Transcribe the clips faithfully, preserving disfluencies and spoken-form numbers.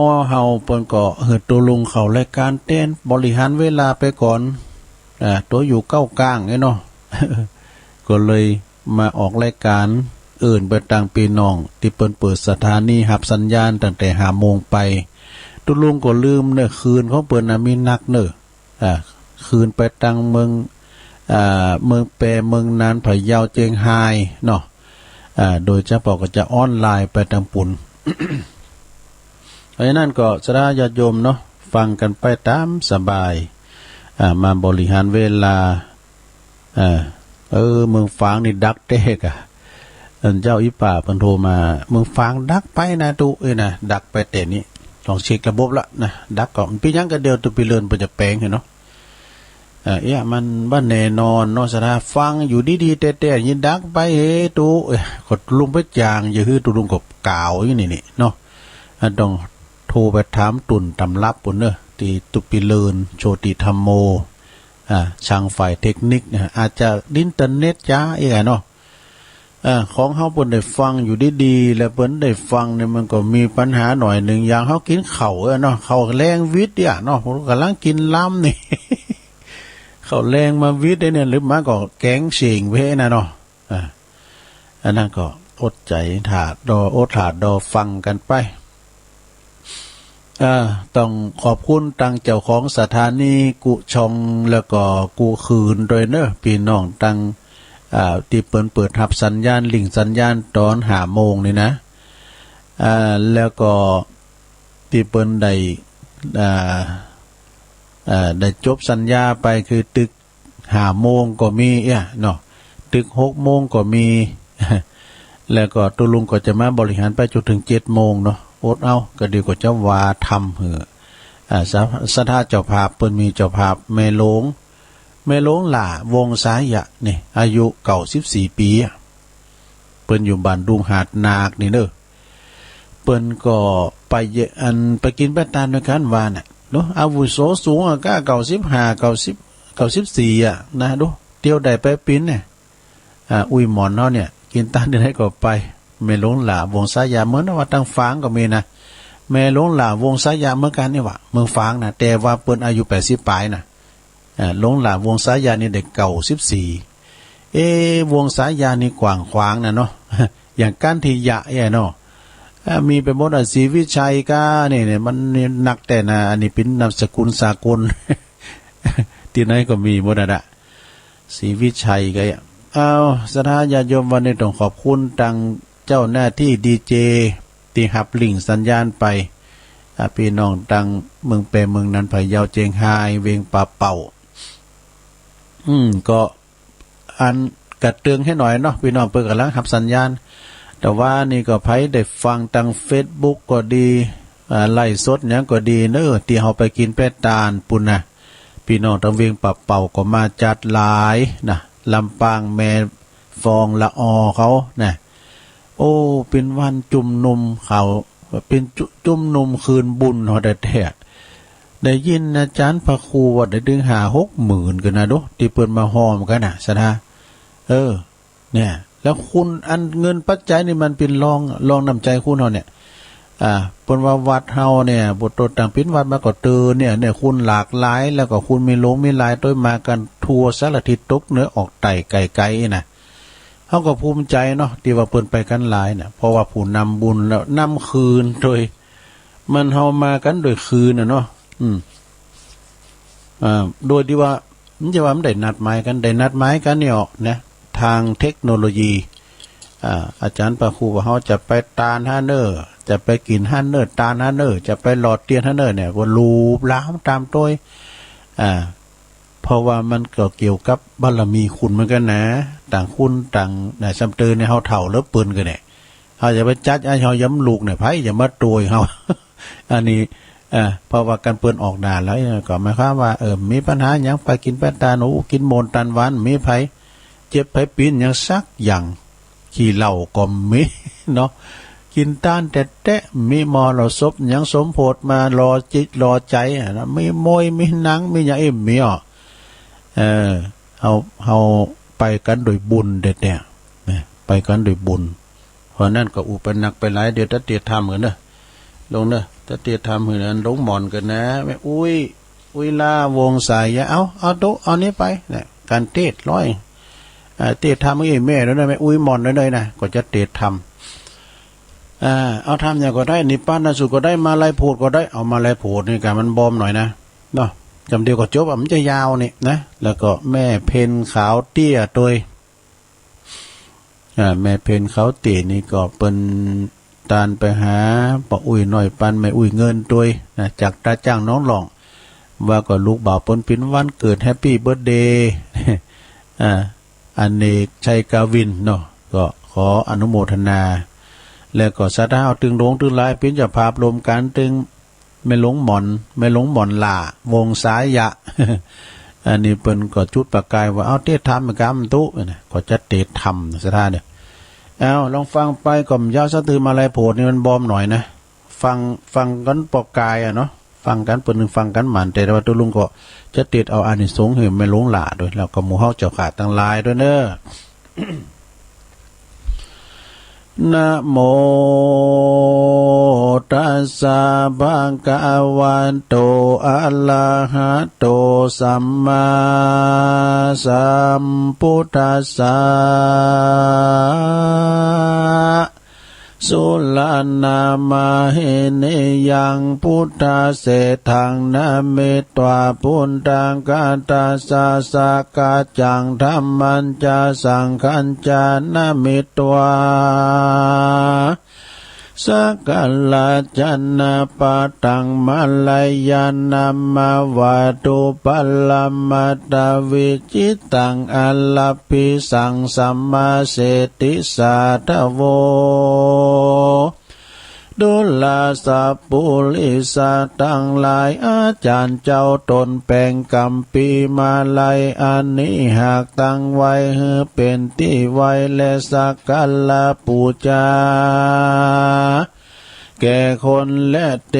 อเฮาเปิ้นก็หื้อตุ๊ลุงเข้ารายก๋านแตน บริหารเวลาไปก่อน อ่า ตั๋วอยู่เก๊ากลางไอ้เนาะ ก็เลยมาออกรายก๋านอื่นไปตังปี้น้อง ตี้เปิ้นเปิดสถานีฮับสัญญาณตั้งแต่ห้าโมงไป ตุ๊ลุงก็ลืมเน่อ คืนของเปิ้นน่ะมีนักเน่อ อ่า คืนไปตังเมือง อ่า เมืองแป เมืองน่าน พะเยา เจียงฮายเนาะ อ่า โดยเฉพาะก็จะออนไลน์ไปตังปู้น เพราะฉะนั้นก็ศรัทธาญาติโยมเนาะ ฟังกั๋นไปต๋ามสบาย อ่า มาบริหารเวลา อ่า เออ เมืองฝางนี่ดักแต๊ก่ะ อันเจ้าอี้ป๋าเปิ้นโทรมา เมืองฝางดักไปนะตุ๊ เอ้ยนะ ดักไปแต๊นี้ ต้องเช็คระบบละนะ ดักก็ มันเป๋นหยังกาเดียว ตุ๊ปีเลินเปิ้นจะแป๋งหื้อเนาะ อ่า เอ๊ะ มันบ่แน่นอนเนาะ ศรัทธา ฟังอยู่ดีๆ แต๊ๆ นี่ดักไป เฮ้ย ตุ๊ เอ้ย ก็ตุ๊ลุงไปจ่าง อย่าหื้อตุ๊ลุงก็กล่าวอยู่นี่นี่เนาะ อันต้องโทรไปถามตุ๊นต๋ำรับปู้นเน่อ ตี้ตุ๊ปีเลิน โชติธัมโม อ่า ช่างฝ่ายเทคนิคนะ อาจจะอินเทอร์เน็ตจ๊าเองอะเนาะ เออ ของเฮาเปิ้นได้ฟังอยู่ดีๆ แล้วเปิ้นได้ฟังเนี่ยมันก็มีปัญหาหน่อยนึ่ง อย่างเฮากิ๋นข้าวอะเนาะ ข้าวแลงวิดเนี่ยเนาะ ผมก่ำลังกิ๋นลำนี่ ข้าวแลงมาวิดได้เนี่ย หรือมาก็แก๋งเสียงเพนะเนาะ อ่า อันนั้นก็อดใจ๋ถ่าดอ อดถ่าดอฟังกั๋นไป เอ่อ ต้องขอบคุณตังเจ้าของสถานีกู้ช่อง แล้วก็กู้คืนตวยเน่อ ปี้น้องตัง อ่า ตี้เปิ้นเปิดฮับสัญญาณ ลิงก์สัญญาณต๋อนห้าโมงนี่นะ อ่า แล้วก็ตี้เปิ้นได้ อ่า อ่า ได้จบสัญญาไป คือตึก ห้าโมงก็มีเอี้ยเนาะ ตึกหกโมงก็มี แล้วก็ตุ๊ลุงก็จะมาบริหารไปจ๋นเถิงเจ็ดโมงเนาะ อดเอา กาเดียวก็จะว่าธรรมหื้อ อ่า ศรัท ศรัทธาเจ้าภาพ เปิ้นมีเจ้าภาพแม่หลวง แม่หลวงหล้า วงศ์สายะ นี่ อายุเก้าสิบสี่ปี๋อะ เปิ้นอยู่บ้านดุงหาดนาคนี่เน่อ เปิ้นก็ไปเยอะ อันไปกิ๋นไปตานตวยกั๋นว่าน่ะเนาะ อาวุโสสูงอะก้า เก้าสิบห้า เก้าสิบ เก้าสิบสี่ อะนะ ดู เตียวได้ไปปิ๊นเนี่ย อ่า อุ้ยหมอนเฮาเนี่ย กิ๋นตานตี้ไหนก็ไป แม่หลวงหล้า วงศ์สายะ เหมือนว่าตังฝางก็มีนะ แม่หลวงหล้า วงศ์สายะ เหมือนกั๋นนี่หว่า เมืองฝางนะ แต่ว่าเปิ้นอายุแปดสิบป๋ายนะ อ่า หลวงหล้า วงศ์สายะ นี่ได้เก้าสิบสี่ เอ๊ะ วงศ์สายะ นี่กว้างขวางนะเนาะ อย่างกั๋นทียะเอี้ยเนาะ อ่า มีไปหมดอะ ศรีวิชัยก้า นี่ นี่ มันนี่นักแต๊นะ อันนี้เป๋นนามสกุลสากล ตี้ไหนก็มีหมดอะนะ ศรีวิชัยก้า อ้าว ศรัทธาญาติโยม วันนี้ต้องขอบคุณตังเจ้าหน้าตี้ดีเจ ตี้ฮับลิงก์สัญญาณไป อ่า ปี้น้องตังเมืองแป เมืองน่าน พะเยา เจียงฮาย เวียงป่าเป้า อืม ก็ อันกระเตือนหื้อหน่อยเนาะ ปี้น้องเปิ้นก่ำลังฮับสัญญาณ แต่ว่านี่ก็ใผได้ฟังตังเฟซบุ๊กก็ดี อ่า ไลฟ์สดหยังก็ดีเน่อ ตี้เฮาไปกิ๋นไปตานปู้นนะ ปี้น้องตังเวียงป่าเป้าก็มาจัดหลายนะ ลำปาง แม่ฟอง ละออเขานะ โอ้ เป๋นวันจุมนุมเขา เป๋นจุ จุมนุมคืนบุญเฮาแต๊ๆ ได้ยินอาจ๋ารย์พระครูว่าได้เถิงห้าหกหมื่นกั๋นนะ ดู ตี้เปิ้นมาฮ่อมกั๋นนะ ศรัทธา เออ เนี่ย แล้วคุณอันเงินปัจจัยนี่มันเป๋นรอง รองน้ำใจ๋คุณเฮาเนี่ย อ่า เปิ้นว่าวัดเฮาเนี่ย บ่โตตั้งเป๋นวัดมาก็เติบเนี่ย เนี่ย คุณหลากหลาย แล้วก็คุณมีหลวงมีหลายตวย มากั๋นทั่วสารทิศ ตกเหนือออกใต้ ไกลๆ นะ เฮาก็ภูมิใจ๋เนาะ ตี้ว่าเปิ้นไปกั๋นหลายน่ะ เพราะว่าผู้นำบุญแล้วนำคืนโดย มันเฮามากั๋นโดยคืนน่ะเนาะ อืม อ่า โดยตี้ว่า มันจะว่ามันได้นัดหมายกั๋น ได้นัดหมายกั๋นนี่ออกนะ ตางเทคโนโลยี อ่า อาจ๋ารย์พระครูว่าเฮาจะไปตานหั้นเน่อ จะไปกิ๋นหั้นเน่อ ตานหั้นเน่อ จะไปหลอดเตียนหั้นเน่อเนี่ย ก็ลูบลามต๋ามตวย อ่า เพราะว่ามันก็เกี่ยวกับบารมีคุณเหมือนกั๋นนะ ต่างคนต่างนะ ซ้ำเติมเนี่ย เฮาเฒ่าแล้วเปิ้นกั๋นเนี่ย เฮาจะไปจัด ไอ้เฮาย้ำลูกเนี่ย ใผจะมาตวยเฮา อันนี้ เอ่อ เพราะว่ากั๋นเปิ้นออกด่านแล้ว ก็หมายความว่า เออ มีปัญหาหยังไปกิ๋นไปตาน โอ้ กิ๋นหม่นตานหวาน มีใผเจ็บใผปิ๋นหยังสักอย่าง ขี้เหล้าก็มีเนาะ กิ๋นตานแต๊ๆ มีมรสพหยังสมโภชมารอจิตรอใจ๋อะนะ มีมวย มีหนัง มีหยังเอ็มมีอ่ะ เออ เฮา เฮาไปกั๋นโดยบุญแต๊ๆ นะ ไปกั๋นโดยบุญ เพราะนั้นก็อู้ไปนักไปหลาย เดี๋ยวจะเตียดธรรมกั๋นเน่อ ลงเน่อ จะเตศน์ธรรมหื้ออันหลวงหม่อนก่อนนะ แม่อุ๊ย อุ๊ยลาวงศายะ เอา เอาตุ๊ เอานี้ไป เนี่ย ก๋านเตศน์ร้อย อ่า เตศน์ธรรมหื้อแม่ด้วยนะ แม่อุ๊ยหม่อนด้วยนะ ก็จะเตศน์ธรรม อ่า เอาธรรมหยังก็ได้ นิพพานสูตรก็ได้ มาลัยโพธิ์ก็ได้ เอามาลัยโพธิ์นี่กามันบอมหน่อยนะ เนาะ กำเดียวก็จบอะ มันจะยาวนี่นะ แล้วก็แม่เพ็ญขาวเตี้ยตวย อ่า แม่เพ็ญขาวเตี้ยนี่ก็เปิ้นตานไปหาป้ออุ๊ยน้อยปันแม่อุ๊ยเงินตวยนะ จากต๋าจ้างหนองล่อง ว่าก็ลูกบ่าวเปิ้นปิ๋นวันเกิด แฮปปี้เบิร์ธเดย์ อ่า อเนกชัยกวินเนาะ ก็ขออนุโมทนา แล้วก็ศรัทธาเอาตึงหลวงตึงหลายปิ๋นเจ้าภาพร่วมกั๋นตึง แม่หลวงหม่อน แม่หลวงหม่อนหล้า วงศายะ อันนี้เปิ้นก็จุดประกายว่า เอาเตศน์ธรรมกำตุ๊นะ ก็จะเตศน์ธรรมศรัทธาเนี่ย เอาลองฟังไปก็บ่ยาวสักที มาลัยโพธิ์นี่มันบอมหน่อยนะ ฟัง ฟังกั๋นปอกายอะเนาะ ฟังกั๋นเปิ้นฟังกั๋นหมั่น แต่ว่าตุ๊ลุงก็จะเตศน์เอาอานิสงส์หื้อแม่หลวงหล้าด้วย แล้วก็หมู่เฮาเจ้าข้าตังหลายด้วยเน้อ นะโมตัสสะ ภะคะวะโต อะระหะโต สัมมาสัมพุทธัสสะ สุรานามะหินิยัง พุทธะเสฏฐัง นะมิตวา ปุณฑังคะตะสะ สะกัจจัง ธัมมัญจะ สังฆัญจะ นะมิตวา สักการะจะนะ ปะทัง มะรยานะ มะวะตุ ปะระมะตะ วิจิตัง อะระภิสัง สัมมาเสฏฐิสาทะโว ดูราสะปุริสะตังหลาย อาจ๋ารย์เจ้าต๋นแป๋งก๋ำปี๋มาลัยอันนี้ หากตั้งไว้หื้อเป๋นตี้ไหว้ และสักการะปู๋จา แก่คนและเต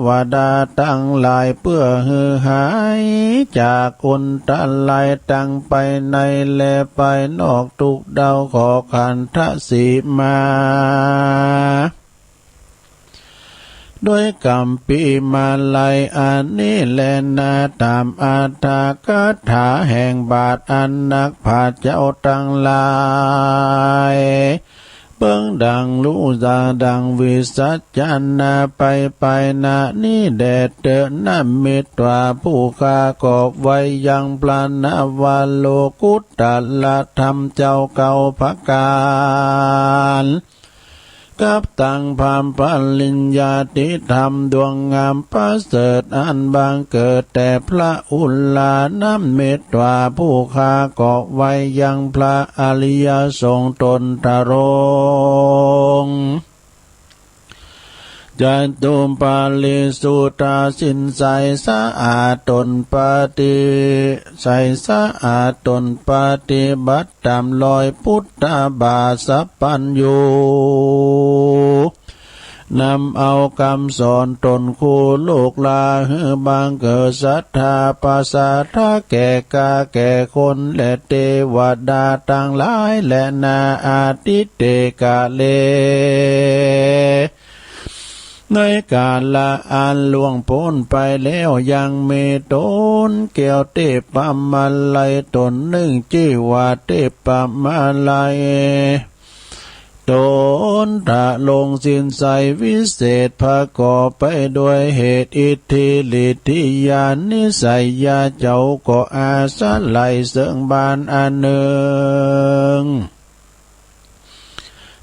วดาตังหลาย เปื้อหื้อหายจากอันตรายตังภายในและภายนอก ตุ๊กข์เดา ขอขันทะสีมา ด้วยก๋ำปี๋มาลัยอันนี้แลนา ต๋ามอัตถกถาแห่งบาทอันนักปราชญ์เจ้าตังหลาย เปิงดังฮู้จาดังวิสัชนา ไปไปนานี้แด่เต๊อะ นะมิตวา ผู้ข้าก็ไหว้ยังพระนวโลกุตตรธรรมเจ้าเก้าประก๋าน กับตังพระปริญญาติธรรมดวงงามประเสริฐ อันบังเกิดแต่พระอุรา นะมิตวา ผู้ข้าก็ไหว้ยังพระอริยสงฆ์ตนทรง จตุปาริสุทธา ศีลใสสะอาดตนปฏิ ใสสะอาดตนปฏิบัติต๋ามรอยปุทธบาทสัพพัญญู นำเอากำสอนตนคู่โลกลา หื้อบังเกิดศรัทธาประสาทะแก่ข้าแก่คนและเตวดาตังหลายแลนา อาทิเตกะเล ในกาละอันล่วงป๊นไปแล้ว ยังมีต้นแก้วเตปะมาลัยต้นนึ่ง จื้อว่าเตปะมาลัย ต้นทรงศีลใสวิเศษ ประกอบไปด้วยเหตุอิทธิฤทธิญาณนิสัยญา เจ้าก็อาศัยเซิ่งบานอันนึ่ง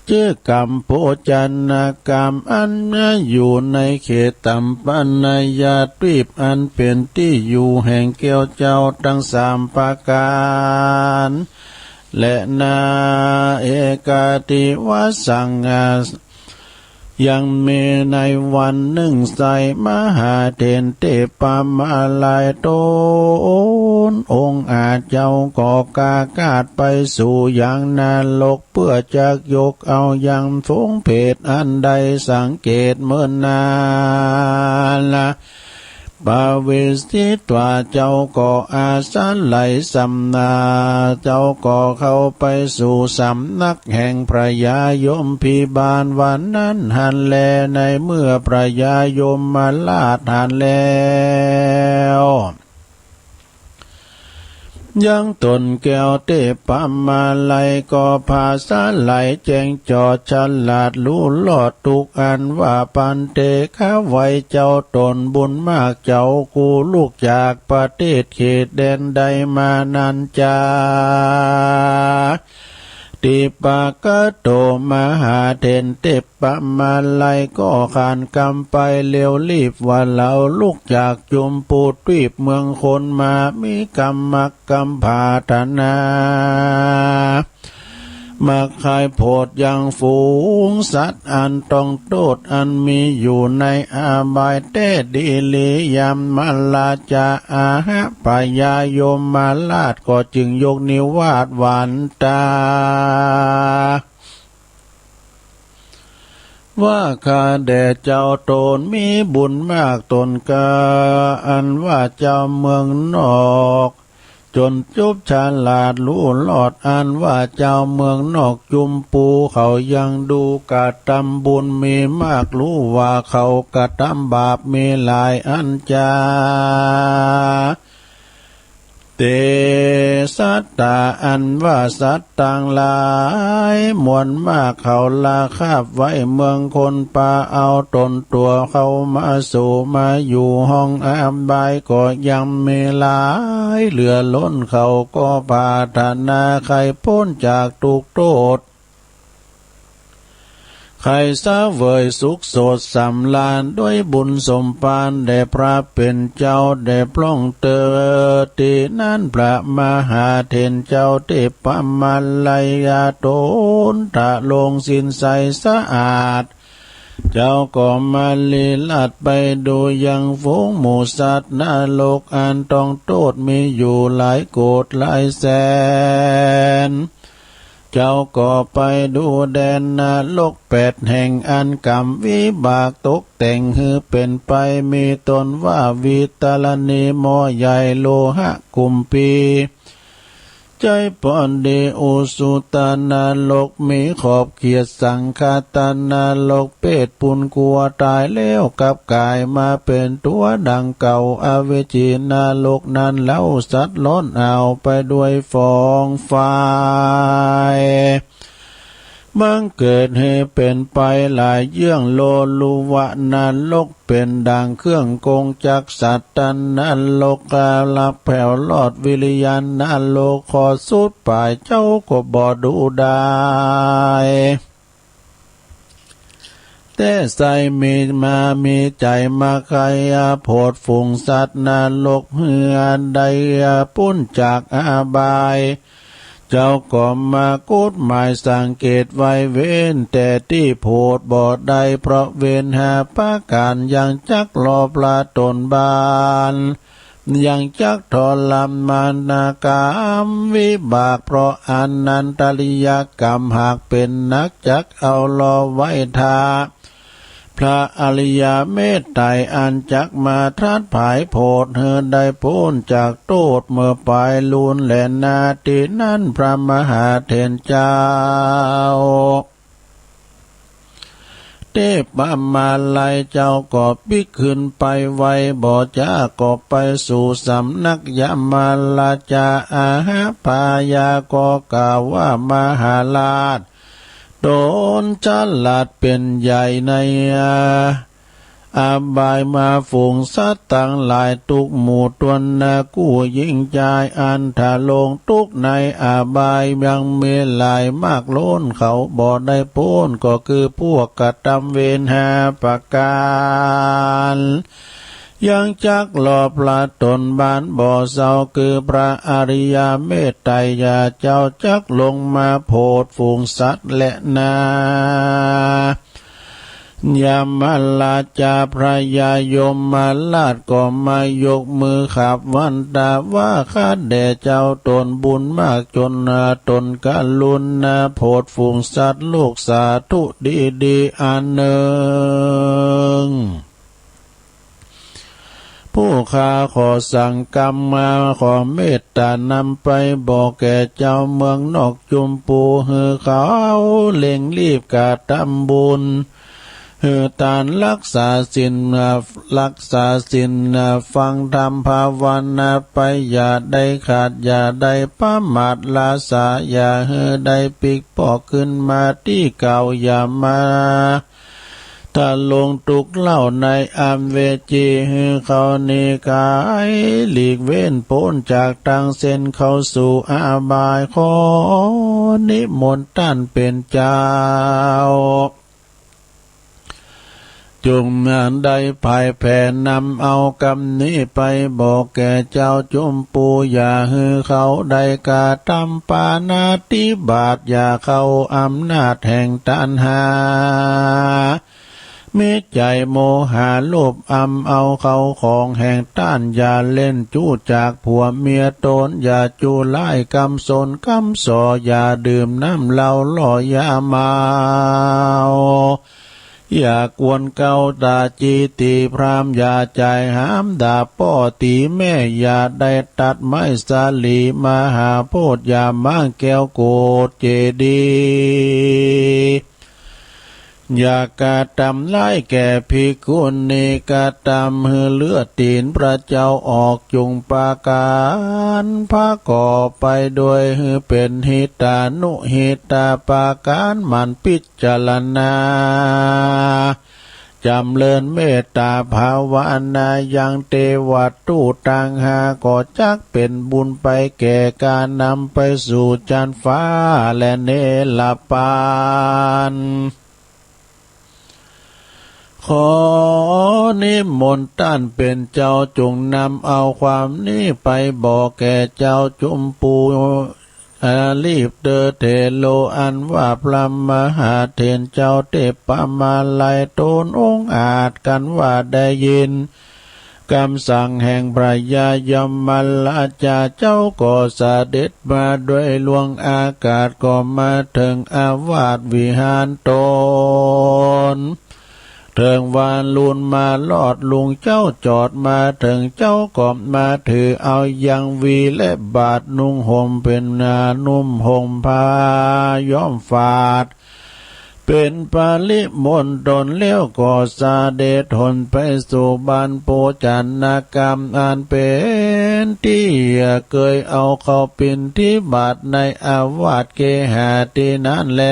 จื้อกำโภชนกรรม อันมีอยู่ในเขตตัมปะนายาตวีป อันเป๋นตี้อยู่แห่งแก้วเจ้าตังสามประก๋าน และนา เอกัตถิวสัง ยังมีในวันนึ่ง ใส่มหาเถรเตปะมาลัย ต้นองค์อาจเจ้าก็กากาดไปสู่ยังนรก เปื้อจักยกเอายังผงเพทอันได้สังเกตเมินนาละ ปวิสิตวา เจ้าก็อาศัยสำนัก เจ้าก็เข้าไปสู่สำนักแห่งพญายมพิบาลวันนั้นหั้นแล ในเมื่อพญายมราชหั้นแล้ว ยังตนแก้วเทพมาลัยก็ผาสาไลแจ้งจอดฉลาดรู้รอดทุกอันว่า ภันเต ข้าไหว้เจ้าตนบุญมาก เจ้ากู้ลุกจากประเทศเขตแดนใดมานั้นจา ติปะกะโต มหาเถรเทพมาลัยก็ขานกำไปเร็วรีบว่า เฮาลุกจากจุมพูทวีปเมืองคนมา มีกำมักกำผาถนา มักใค่โผดยังฝูงสัตว์อันต้องโต้ษ อันมีอยู่ในอบายแต๊ดีหลี ยมราชาอาหะ พญายมราชก็จึงยกนิวาสหวานตา ว่า ข้าแด่เจ้าตนมีบุญมาก ตนกาอันว่าเจ้าเมืองนอก จนจุบฉลาดรู้รอดอันว่าเจ้าเมืองนอกจุมพู เขายังดูกระตำบุญมีมาก รู้ว่าเขากระตำบาปมีหลายอันจา เต สัตตา อันว่าสัตว์ตังหลายมวลมาก เขาละคาบไว้เมืองคน ปาเอาตนตั๋วเขามาสู่มาอยู่ห้องอบาย ก็ยังมีหลายเหลือล้น เขาก็ผาถนาใค่ป๊นจากทุกข์โต้ษ ใค่เสวยสุขโสดสำราญด้วยบุญสมภารแด่พระเป๋นเจ้า แด่พระองค์เตอ ตี้นั้นพระมหาเถรเจ้าเทพมาลัยยาตนทรงศีลใสสะอาด เจ้าก็มาลีลาดไปดูยังฝูงหมู่สัตว์นรกอันต้องโต้ษมีอยู่หลายโกฏหลายแสน เจ้าก็ไปดูแดนนรกแปดแห่ง อันกำวิบากตกแต่งหื้อเป๋นไป มีต้นว่าวิตรณี หม้อใหญ่ โลหะกุมภี ใจ๋ปอนดี อุสุตนรก มีขอบเขียด สังคาตนรก เปรตผู้กลัวต๋ายแล้วกลับก๋ายมาเป๋นตั๋วดังเก่า อเวจีนรกนั้นเล่า สัตว์ร้อนอ้าวไปด้วยฟองไฟ บังเกิดหื้อเป๋นไปหลายเยื่อง โลลุวะนรก เป๋นดังเครื่องกงจักร สัตตนรก กาลับแผวรอด วิริยนรก ขอสุดป๋าย เจ้าก็บ่ดูดาย แต่ใส่มีมามีใจ๋มาใค่โผดฝูงสัตว์นรก หื้อได้ป๊นจากอบาย เจ้าก็มากุดหมายสังเกตไว้เว้น แต่ตี้โผดบ่ได้เพราะเวรห้าประก๋าน ยังจักหล่อพระต๋นบาน ยังจักทรมานกรรมวิบาก เพราะอนันตริยกรรมหากเป๋นนัก จักเอาหล่อไว้ถ้า พระอริยเมตไตรอันจักมาตรัสผายโผดหื้อได้ป๊นจากโต้ษเมื่อปายลูนแลนา ตี้นั้นพระมหาเถรเจ้าเทพมาลัยเจ้าก็ปิ๊กขึ้นไปไว บ่จ๊าก็ไปสู่สำนักยมราชาอาหะ พญาก็กล่าวว่า มหาราช ตนฉลาดเป๋นใหญ่ในอบายมา ฝูงสัตว์ตังหลายทุกหมู่ตวนนา กู้ญิงจายอันทรงทุกข์ในอบายยังมีหลายมากล้น เขาบ่ได้ป๊น ก็คือพวกกระตำเวรห้าประก๋าน ยังจักหล่อพระต๋นบานบ่เซา คือพระอริยเมตไตรยาเจ้าจักลงมาโผดฝูงสัตว์แลนา ยมราชาพญายมราชก็มายกมือขับวันตาว่า ข้าแด่เจ้าตนบุญมากจนตนกรุณาโผดฝูงสัตว์โลกสาธุดีๆ อันนึ่ง ผู้ข้าขอสั่งกำมา ขอเมตตานำไปบอกแก่เจ้าเมืองนอกจุมปู หื้อเขาเร่งรีบกระตำบุญ หื้อตาน รักษาศีล รักษาศีล ฟังธรรมภาวนาไป อย่าได้ขาด อย่าได้ประมาท ละสา อย่าหื้อได้ปิ๊กปอก ขึ้นมาตี้เก่า อย่ามา ทะลงตุกข์เล่าในอเวจี หื้อเขาหนีไกล หลีกเว้นป๊นจากตางเส้นเข้าสู่อบาย ขอนิมนต์ต้านเป๋นเจ้า จุ่งได้ผายแผ่นำเอากำนี้ไปบอกแก่เจ้าจุมปู อย่าหื้อเขาได้กระตำปาณาติบาต อย่าเข้าอำนาจแห่งตัณหา มีใจ๋โมหะโลภอำเอาเข้าของแห่งต้าน อย่าเล่นจู้จากผัวเมียต๋น อย่าจู้ร้ายกำสนกำส่อ อย่าดื่มน้ำเหล้าหล่อ อย่าเมา อย่ากวนเก๊าตาจี๋ตี๋พราหมณ์ อย่าใจ๋หามด่าป้อตี๋แม่ อย่าได้ตัดไม้สาลีมหาโพธิ์ อย่าม้างแก้วโกศเจดีย์ อย่ากระตำร้ายแก่ภิกขุณี กระตำหื้อเลือดตี๋นพระเจ้าออก จุ่งประก๋านผะกอบไปโดยหื้อเป๋นหิตานุหิตา ประก๋านหมั่นพิจารณา จ๋ำเริญเมตต๋าภาวนายัง เตวะทูตตังห้าก็จักเป๋นบุญไปแก่ก๋านำไปสู่จั๊นฟ้าและเนรปาน ขอนิมนต์ต้านเป๋นเจ้าจุ่งนำเอาความนี้ไปบอกแก่เจ้าจุมปู อาลีปเตอร์เถโร อันว่าพระมหาเถรเจ้าเทพมาลัยต๋นองอาจ กันว่าได้ยินกำสั่งแห่งพระยายมราชาเจ้าก็เสด็จมาโดยหลวงอากาศ ก็มาเถิงอาวาสวิหารต๋น เถิงวารุณมารอดลุงเจ้าจอดมาเถิง เจ้าก็มาถือเอายังวีและบาตร นุ่งห่มเป๋นหนานุ่มห่มผ้าย้อมฝาด เป๋นปริมณฑล แล้วก็เสด็จหนไปสู่บ้านโภชนากรรม อันเป๋นตี้เกยเอาเข้าปิณฑบาตในอาวาสเกหาตี้นั้นแล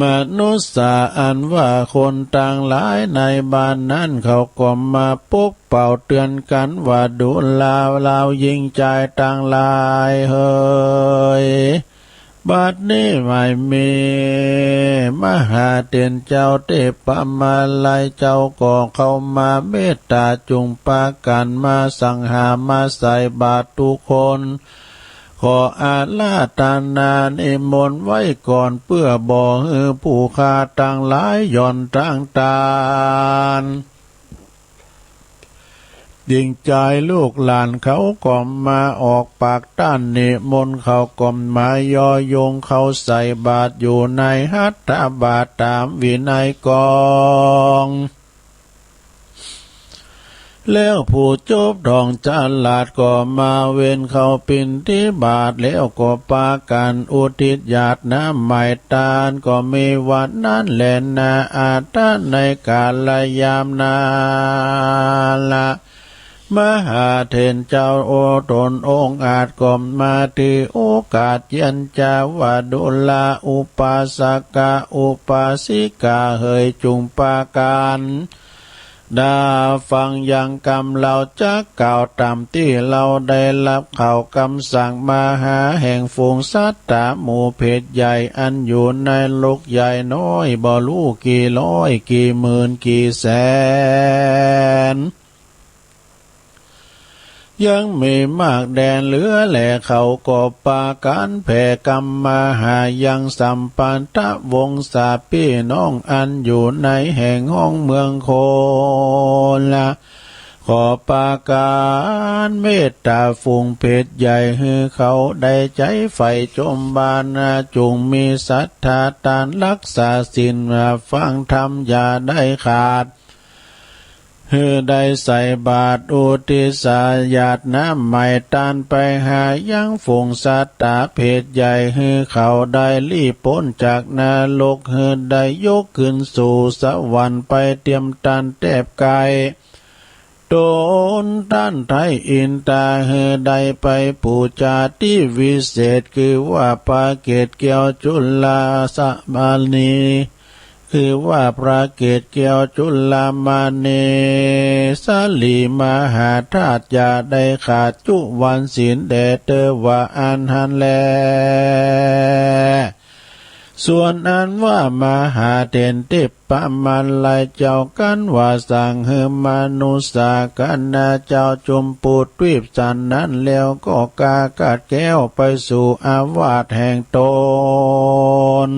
มนุสสา อันว่าคนตังหลายในบ้านนั้น เขาก็มาปกเป่าเตื๋อนกั๋นว่า ดูราเหล่าหญิงจายตังหลายเหย บัดนี้หมายมีมหาเถรเจ้าเทพมาลัยเจ้าก็เข้ามาเมตต๋า จุ่งปากั๋นมาสั่งหามาใส่บาตรกู้คน ขออาราธนานิมนต์ไว้ก่อน เปื้อบ่หื้อผู้ข้าตังหลายหย่อนตางตาน หญิงจายลูกหลานเขาก็มาออกปากต้านนิมนต์ เขาก็มาย่อยงเข้าใส่บาตรอยู่ในหัตถบาตรต๋ามวินัยกอง แล้วผู้จบท่องฉลาดก็มาเวนเข้าปิณฑบาต แล้วก็ปากั๋นอุทิศหยาดน้ำไหม้ตาน ก็มีวันนั้นแลนา อัตถะในก๋าลยามนั้นละ มหาเถรเจ้าโอต๋นองอาจก็มาถือโอกาสเยียนจาว่า ดูราอุปาสกะอุปาสิกาเหย จุ่งปากั๋นดาฟังยังกำเหล่าจักกล่าวต๋ามตี้เฮาได้ฮับข่าวกำสั่งมหาแห่งฝูงสัตตาหมู่เผชใหญ่ อันอยู่ในโลกใหญ่น้อยบ่ฮู้กี่ร้อยกี่หมื่นกี่แสน ยังมีมากแด่เหลือแล เขาก็ปากั๋นแผ่กำมาหายังสัมพันธวงศาปี้น้องอันอยู่ในแห่งฮ้องเมืองโคละ ขอประก๋านเมตต๋าฝูงเปรตใหญ่ หื้อเขาได้ใจ๋ใฝ่จมบาป จุ่งมีศรัทธาต้านฮักษาศีล ฟังธรรมอย่าได้ขาด หื้อได้ใส่บาตรอุทิศหยาดน้ำใหม่ต้านไปหายังฝูงสัตตาเปรตใหญ่ หื้อเขาได้ลี้ป๊นจากนรก หื้อได้ยกขึ้นสู่สวรรค์ไปเตียมต้านแต๊บใก้ ตนต้านไท้อินตา หื้อได้ไปปู๋จาตี้วิเศษ คือว่าพระเกศแก้วจุลาสะมณี คือว่าพระเกศแก้วจุลามณี สลีมหาธาตุ อย่าได้ขาดจุวันศีลแด่เตอว่าอั้นหั้นแล ส่วนอันว่ามหาเถรทิพพมาลัยเจ้ากั๋นว่า สั่งหื้อมนุสสาคณะเจ้าจุมพูทวีปสันนั้นแล้ว ก็กากัดแก้วไปสู่อาวาสแห่งตน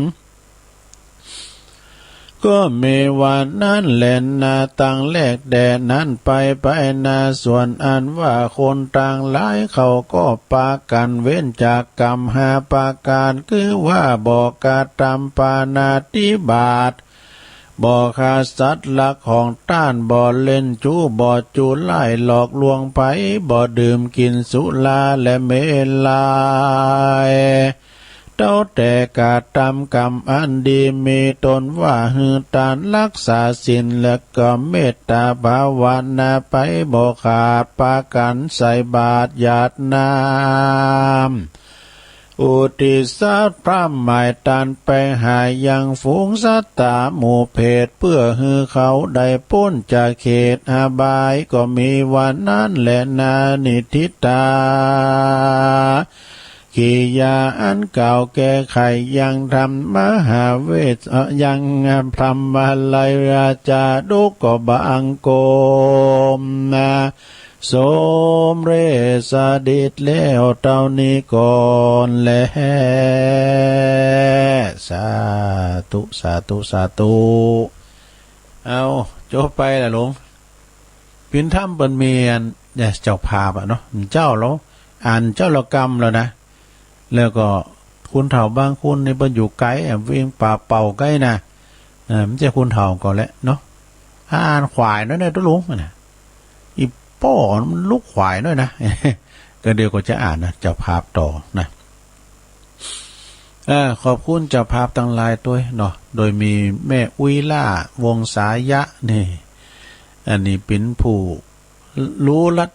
ก็มีวันนั้นแลนา ตั้งแรกแต่นั้นไป ไปนา ส่วนอันว่าคนตังหลายเขาก็ปากั๋นเว้นจากกรรมห้าประก๋าน คือว่าบ่กระตำปาณาติบาต บ่ฆ่าสัตว์รักของต้าน บ่เล่นจู๊ บ่จุร้ายหลอกลวงใผ บ่ดื่มกิ๋นสุราและเมรัย เต้าแต่กระตำกรรมอันดี มีตนว่าหื้อตานฮักษาศีล และก็เมตต๋าภาวนาไป บ่ขาดประก๋านใส่บาตรหยาดน้ำ อุทิศพระหมายต้านไปหายังฝูงสัตตาหมู่เปรต เปื้อหื้อเขาได้ป๊นจากเขตอบาย ก็มีวันนั้นแลนา นิฏฐิตากิริยาอันกล่าวแก้ไขยังธรรมมหาเวท เอ่อ ยังธรรมมหาลัยจาดกก็บังคมนา สมเร็จสำเร็จแล้วเต้านี้ก่อนแล สาธุ สาธุ สาธุ เอา จบไปละหลวง ปิ่นถ้ำเปิ้นมีอัน เนี่ย เจ้าภาพอะเนาะ เจ้าลาว อ่านเจ้าละกำแล้วนะ แล้วก็คนเฒ่าบางคนนี่เปิ้นอยู่ไก๋อะ เวียงป่าเป่าไก๋นะ เออ บ่ใจ้คนเฒ่าก็แหละเนาะ อ่านขวายน้อยนะตุ๊ลุงนะ อี่ป้อมันลุกขวายน้อยนะ ก็เดี๋ยวก็จะอ่านนะ เจ้าภาพต่อนะ เออ ขอบคุณเจ้าภาพตังหลายตวยเนาะ โดยมีแม่อุ๊ยล่า วงศายะนี่ อันนี้เป๋นผู้ฮู้ลัด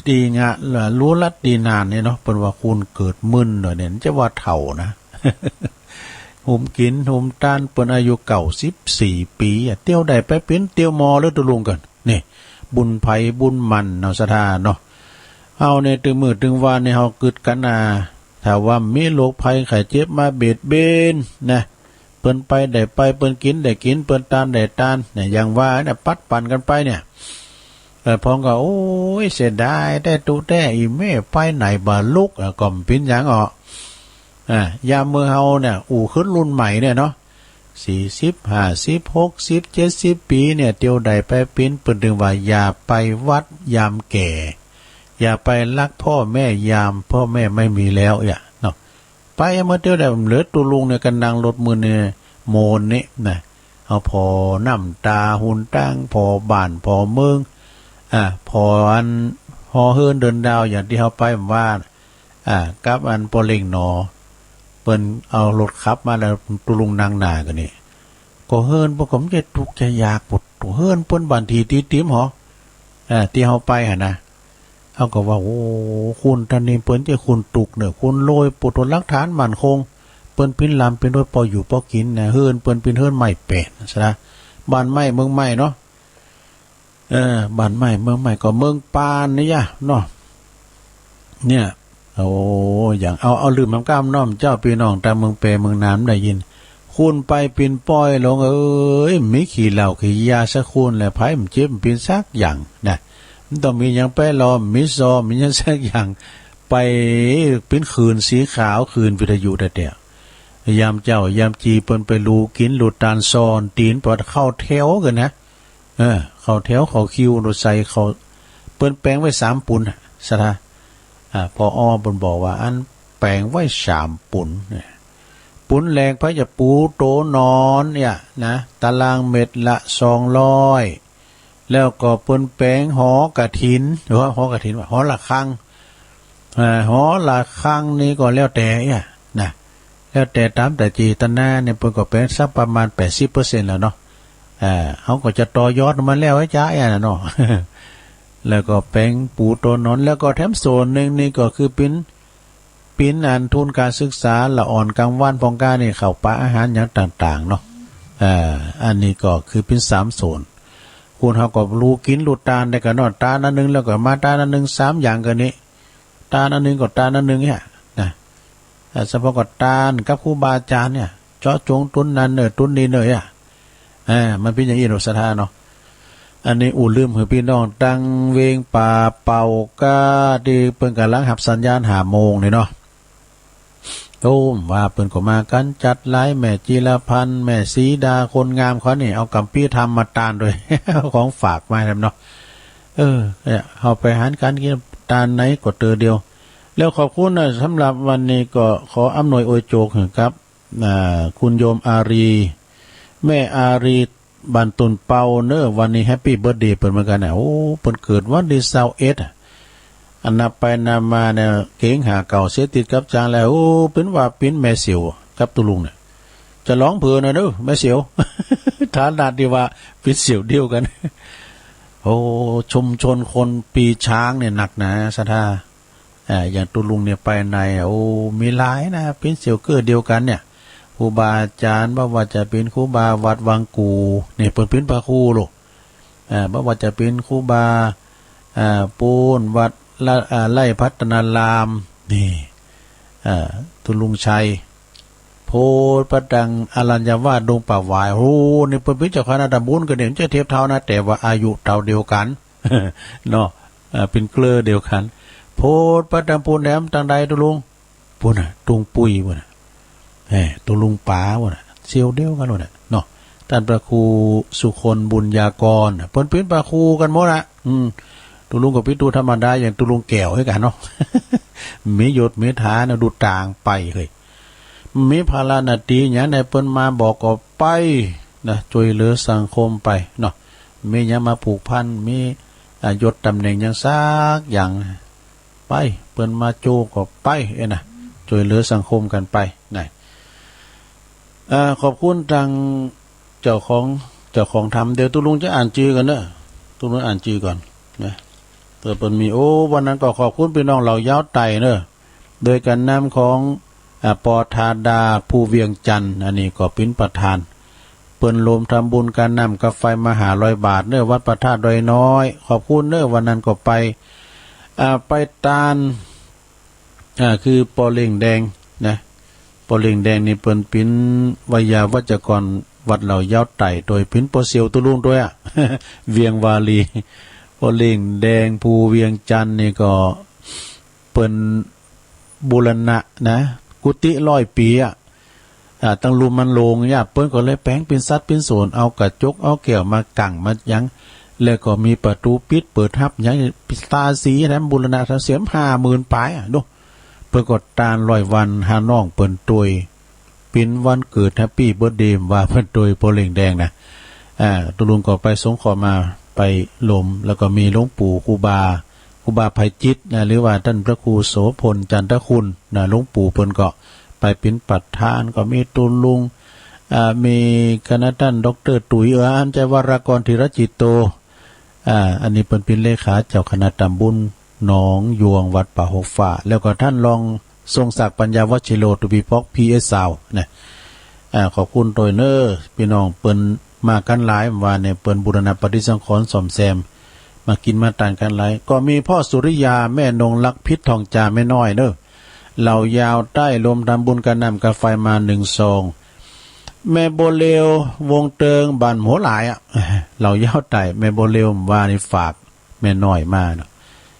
ดีงะ ฮู้ลัดดีนานเนี่ยเนาะ เปิ้นว่าคนเกิดมึนหน่อยเนี่ย จะว่าเฒ่านะ หุมกิ๋นหุมตาน เปิ้นอายุเก้าสิบสี่ปี๋อะ เตียวได้ไปเป๋นเตียวหมอเลยตุ๊ลุงกั๋น นี่ บุญใผบุญมันเนาะ ศรัทธาเนาะ เฮาเนี่ย ตึงมื้อตึงวันเนี่ย เฮากึ๊ดกั๋นนา ถ้าว่ามีโรคภัยไข้เจ็บมาเบียดเบียนนะ เปิ้นไปได้ไป เปิ้นกิ๋นได้กิ๋น เปิ้นตานได้ตาน เนี่ย อย่างว่าเนี่ย ปัดปั๋นกั๋นไปเนี่ย เออ พ่องก็ โอ้ย เสียดายแต๊ตุ๊แต๊ อี่แม่ไปไหนบ่ลุก เออ ก็บ่เป๋นหยังอ้อ อ่า ยามเมื่อเฮาเนี่ย อู้ คนรุ่นใหม่เนี่ยเนาะ สี่สิบ ห้าสิบ หกสิบ เจ็ดสิบปี๋เนี่ย เตียวได้ไปเป๋น เปิ้นตึงว่าอย่าไปวัดยามแก่ อย่าไปฮักพ่อแม่ยามพ่อแม่ไม่มีแล้วอะเนาะ ไปเมื่อเตียวได้ เหลือตุ๊ลุงเนี่ย กั๋นนั่งรถมื้อนี่ โมนนี่นะ เอาผ่อน้ำต๋าหุนตัง ผ่อบ้านผ่อเมือง อ่า ผ่ออันหอเฮือนเดินดาว อย่างตี้เฮาไปเมื่อวาน อ่า กับอันป้อเล็งหนอ เปิ้นเอารถขับมาแล้ว ตุ๊ลุงนั่งหน้ากั๋นนี่ ก็เฮือนเปิ้นก็บ่ใจ้ตุ๊กข์ใจ้ยาก ปวดเฮือนเปิ้นบ้านตี้ติดติมหอ อ่า ตี้เฮาไปหั้นนะ เฮาก็ว่า โอ้ คนต้านนี้เปิ้นบ่ใจ้คนตุ๊กข์เน่อ คนรวย ปวดหลักฐานมั่นคง เปิ้นปิ้นลำปิ้นรถ ปออยู่ปอกิ๋นนะ เฮือนเปิ้นปิ้นเฮือนไม้แป้นซะนะ บ้านไม้เมืองไม้เนาะ เออ บ้านไม้เมืองไม้ ก็เมืองปานนี่ยะเนาะ เนี่ย โอ้ อย่าง เอา เอาลืมหำกำเนาะเจ้า ปี้น้องตางเมืองแปเมืองนานได้ยิน คนไปปิ่นป้อยหลวงเอ๋ย มีขี้เหล้าขี้ยาสักคนแหละ ใผบ่เจ็บบ่เป๋นสักอย่างนะ มันต้องมีหยังแปะลอ มีซอ มีหยังสักอย่าง ไปปิ่นขื่นสีขาว ขื่นวิทยุแต๊ๆ ยามเจ๊ายามจีเปิ้นไปลูกิ๋นลูตาน ซ่อนตี๋น ปอดเข้าแถวกั๋นนะ เออ เข้าแถวเข้าคิว โดยใส่เข้า เปิ้นแป๋งไว้สามปุ๋นน่ะ ศรัทธา อ่า ผอ.เปิ้นบอกว่าอั้นแป๋งไว้สามปุ๋นเนี่ย ปุ๋นแรกเปิ้นจะปูโต๋นอนเนี่ยนะ ตารางเมตรละสองร้อย แล้วก็เปิ้นแป๋งหอกฐิน หรือว่าหอกฐินวะ หอระฆัง อ่า หอระฆังนี่ก็แล้วแต่เนี่ยนะ แล้วแต่ต๋ามแต่เจตนาเนี่ย เปิ้นก็แป๋งสักประมาณแปดสิบเปอร์เซ็นต์แล้วเนาะ อ่า เฮาก็จะต่อยอดมันแล้วไอ้จ๊ะเนี่ยนะเนาะ แล้วก็แป๋งปูโต๋นอน แล้วก็แถมส่วนนึ่งนี่ก็คือเป๋น เป๋นอันทุนก๋านศึกษาละอ่อนก๋างวันพ่องก้านี่ ข้าวป๋าอาหารหยังต่างๆ เนาะ อ่า อันนี้ก็คือเป๋นสามส่วน คนเฮาก็ฮู้กิ๋นฮู้ตานได้กั๋นเนาะ ตานอันนึ่งแล้วก็มาตานอันนึ่ง สามอย่างกั๋นนี้ ตานอันนึ่งก็ตานอันนึ่งเนี่ยนะ อ่า เฉพาะก็ตานกับครูบาอาจ๋ารย์เนี่ย เจาะจงตุ๊นนั้นเน่อตุ๊นนี้เน่ออ่ะ อ่า มันเป๋นอย่างอี้เนาะ ศรัทธาเนาะ อันนี้อู้ลืมหื้อปี้น้องตังเวงป่าเป่าก้า ตี้เปิ้นก่ำลังฮับสัญญาณห้าโมงนี่เนาะ โอ้ ว่าเปิ้นก็มากั๋นจัดหลาย แม่จิรพันธ์ แม่สีดา คนงามเขานี่ เอาก๋ำปี้ทำมาตานโดย ของฝากมาแถมเนาะ เออ เนี่ย เฮาไปหันก๋านกิ๋นตานไหนก็เตื้อเดียว แล้วขอบคุณนะ สำหรับวันนี้ก็ขออำนวยอวยโจกหื้อกับ อ่า คุณโยมอารี แม่อารี บ้านตุ่นเปาเน่อ วันนี้แฮปปี้เบิร์ธเดย์เปิ้นเหมือนกั๋นนะ โอ้ เปิ้นเกิดวันตี้ซาวเอ็ดอะ อันนับไปนับมาเนี่ย เก๋งห้าเก้าเสียติดกับจ๋างแล้ว โอ้ เปิ้นว่าเป๋นแม่เสี่ยวกับตุ๊ลุงเนี่ย จะหลองเผินนะเน่อ แม่เสี่ยว ฐานะตี้ว่าเป๋นเสี่ยวเดียวกั๋น โอ้ ชุมชนคนปีช้างเนี่ยหนักหนา ศรัทธา อ่า อย่างตุ๊ลุงเนี่ยไปใน โอ้ มีหลายนะ เป๋นเสี่ยวเกื้อเดียวกั๋นเนี่ย ครูบาอาจ๋ารย์ บ่ว่าจะเป๋นครูบาวัดวังกู่ เนี่ย เปิ้นเป๋นพระครูโลก อ่า บ่ว่าจะเป๋นครูบา อ่า ปู๊นวัดละ อ่า ไร่พัฒนาราม นี่ อ่า ตุ๊ลุงชัย โพธิ์ประดังอรัญญวาสดงป่าหวาย โอ้ นี่เปิ้นเป๋นเจ้าคณะตำบลกั๋นเนี่ย จะเทียบเท่านะ แต่ว่าอายุเท่าเดียวกั๋น เนาะ อ่า เป๋นเกลือเดียวกั๋น โพธิ์ประดังปูนแหลมตังใดตุ๊ลุง ปู้นน่ะ ตุงปุ้ยปู้นน่ะ เอ้ย ตุ๊ลุงป๋าปู้นน่ะ เสี่ยวเดียวกั๋นปู้นน่ะ เนาะ ต้านพระครูสุคนบุญญากรน่ะ เปิ้นเป๋นพระครูกั๋นหมดน่ะ อืม ตุ๊ลุงก็เป๋นตุ๊ธรรมดา อย่างตุ๊ลุงแก้วหื้อกั๋นเนาะ มียศมีฐานะ ดูต่างไปเฮ้ย มีภาระหน้าตี้หยังใดเปิ้นมาบอกก็ไปนะ จ้วยเหลือสังคมไปเนาะ มีหยังมาผูกพัน มี อ่า ยศต๋ำแหน่งหยังสักอย่าง ไป เปิ้นมาโจ้ก็ไป เอ้ยนะ จ้วยเหลือสังคมกั๋นไปนะ อ่า ขอบคุณตังเจ้าของ เจ้าของธรรม เดี๋ยวตุ๊ลุงจะอ่านจื้อก่อนเน่อ ตุ๊ลุงอ่านจื้อก่อนนะ เผื่อเปิ้นมี โอ้ วันนั้นก็ขอบคุณปี้น้องเหล่ายาวไต่เน่อ โดยก๋านนำของ อ่า ปอ ธาดา ภูเวียงจันทน์ อันนี้ก็เป๋นประธาน เปิ้นรวมทำบุญก๋านน้ำก๋าไฟมาห้าร้อยบาทเน่อ วัดพระธาตุดอยน้อย ขอบคุณเน่อ วันนั้นก็ไป อ่า ไปตาน อ่า คือปอเล่งแดงนะ ปอเล่งแดงนี่เปิ้นเป๋นไวยาวัจกรวัดเหล่ายาวไต่ โดยเป๋นปอเสี่ยวตุ๊ลุงตวยอะ เวียงวาลี ปอเล่งแดงภูเวียงจันทน์นี่ก็ เปิ้นบูรณะนะ กุฏิร้อยปี๋อะ อ่า ตังลุ่มมันโล่งเนี่ย เปิ้นก็เลยแป๋งเป๋นสัดเป๋นส่วน เอากระจก เอาแก้วมากั๋งมาหยัง แล้วก็มีประตู๋ปิดเปิดฮับหยัง ทาสีแถมบูรณะ ทาสีห้าหมื่นป๋ายอะ ดู เปิ้นก็ตานร้อยวันหาน้องเปิ้นตวย เป๋นวันเกิด แฮปปี้เบิร์ธเดย์ ว่าเปิ้นตวยปอเล่งแดงนะ อ่า ตุ๊ลุงก็ไปสงเคราะห์มา ไปลม แล้วก็มีหลวงปู่ครูบา ครูบาไพจิตรนะ หรือว่าต้านพระครูโสภณ จันทคุณนะ หลวงปู่เปิ้นก็ไปเป๋นประธาน ก็มีตุ๊ลุง อ่า มีคณะต้านด็อกเตอร์ตุ๋ย เออ อันใจ๋วรากร ธีรจิตโต อ่า อันนี้เปิ้นเป๋นเลขาเจ้าคณะตำบลหนองยวง วัดป่าหกฟ้า แล้วก็ต้านรองทรงศักดิ์ ปัญญาวชิโร ทูบีพ็อก พีเอสซาวน์ นะ อ่า ขอบคุณตวยเน่อ ปี้น้องเปิ้นมากั๋นหลาย ว่าเนี่ย เปิ้นบูรณะปฏิสังขรณ์ซ่อมแซม มากิ๋นมาตานกั๋นหลาย ก็มีพ่อสุริยา แม่นงรัก พิษทองจา แม่น้อยเน่อ เหล่ายาวใต้รวมทำบุญก๋านน้ำก๋าไฟมาหนึ่งซอง แม่บัวเลว วงเติง บ้านหัวหลายอะ เหล่ายาวใต้ แม่บัวเลวว่านี่ฝากแม่น้อยมาเนาะ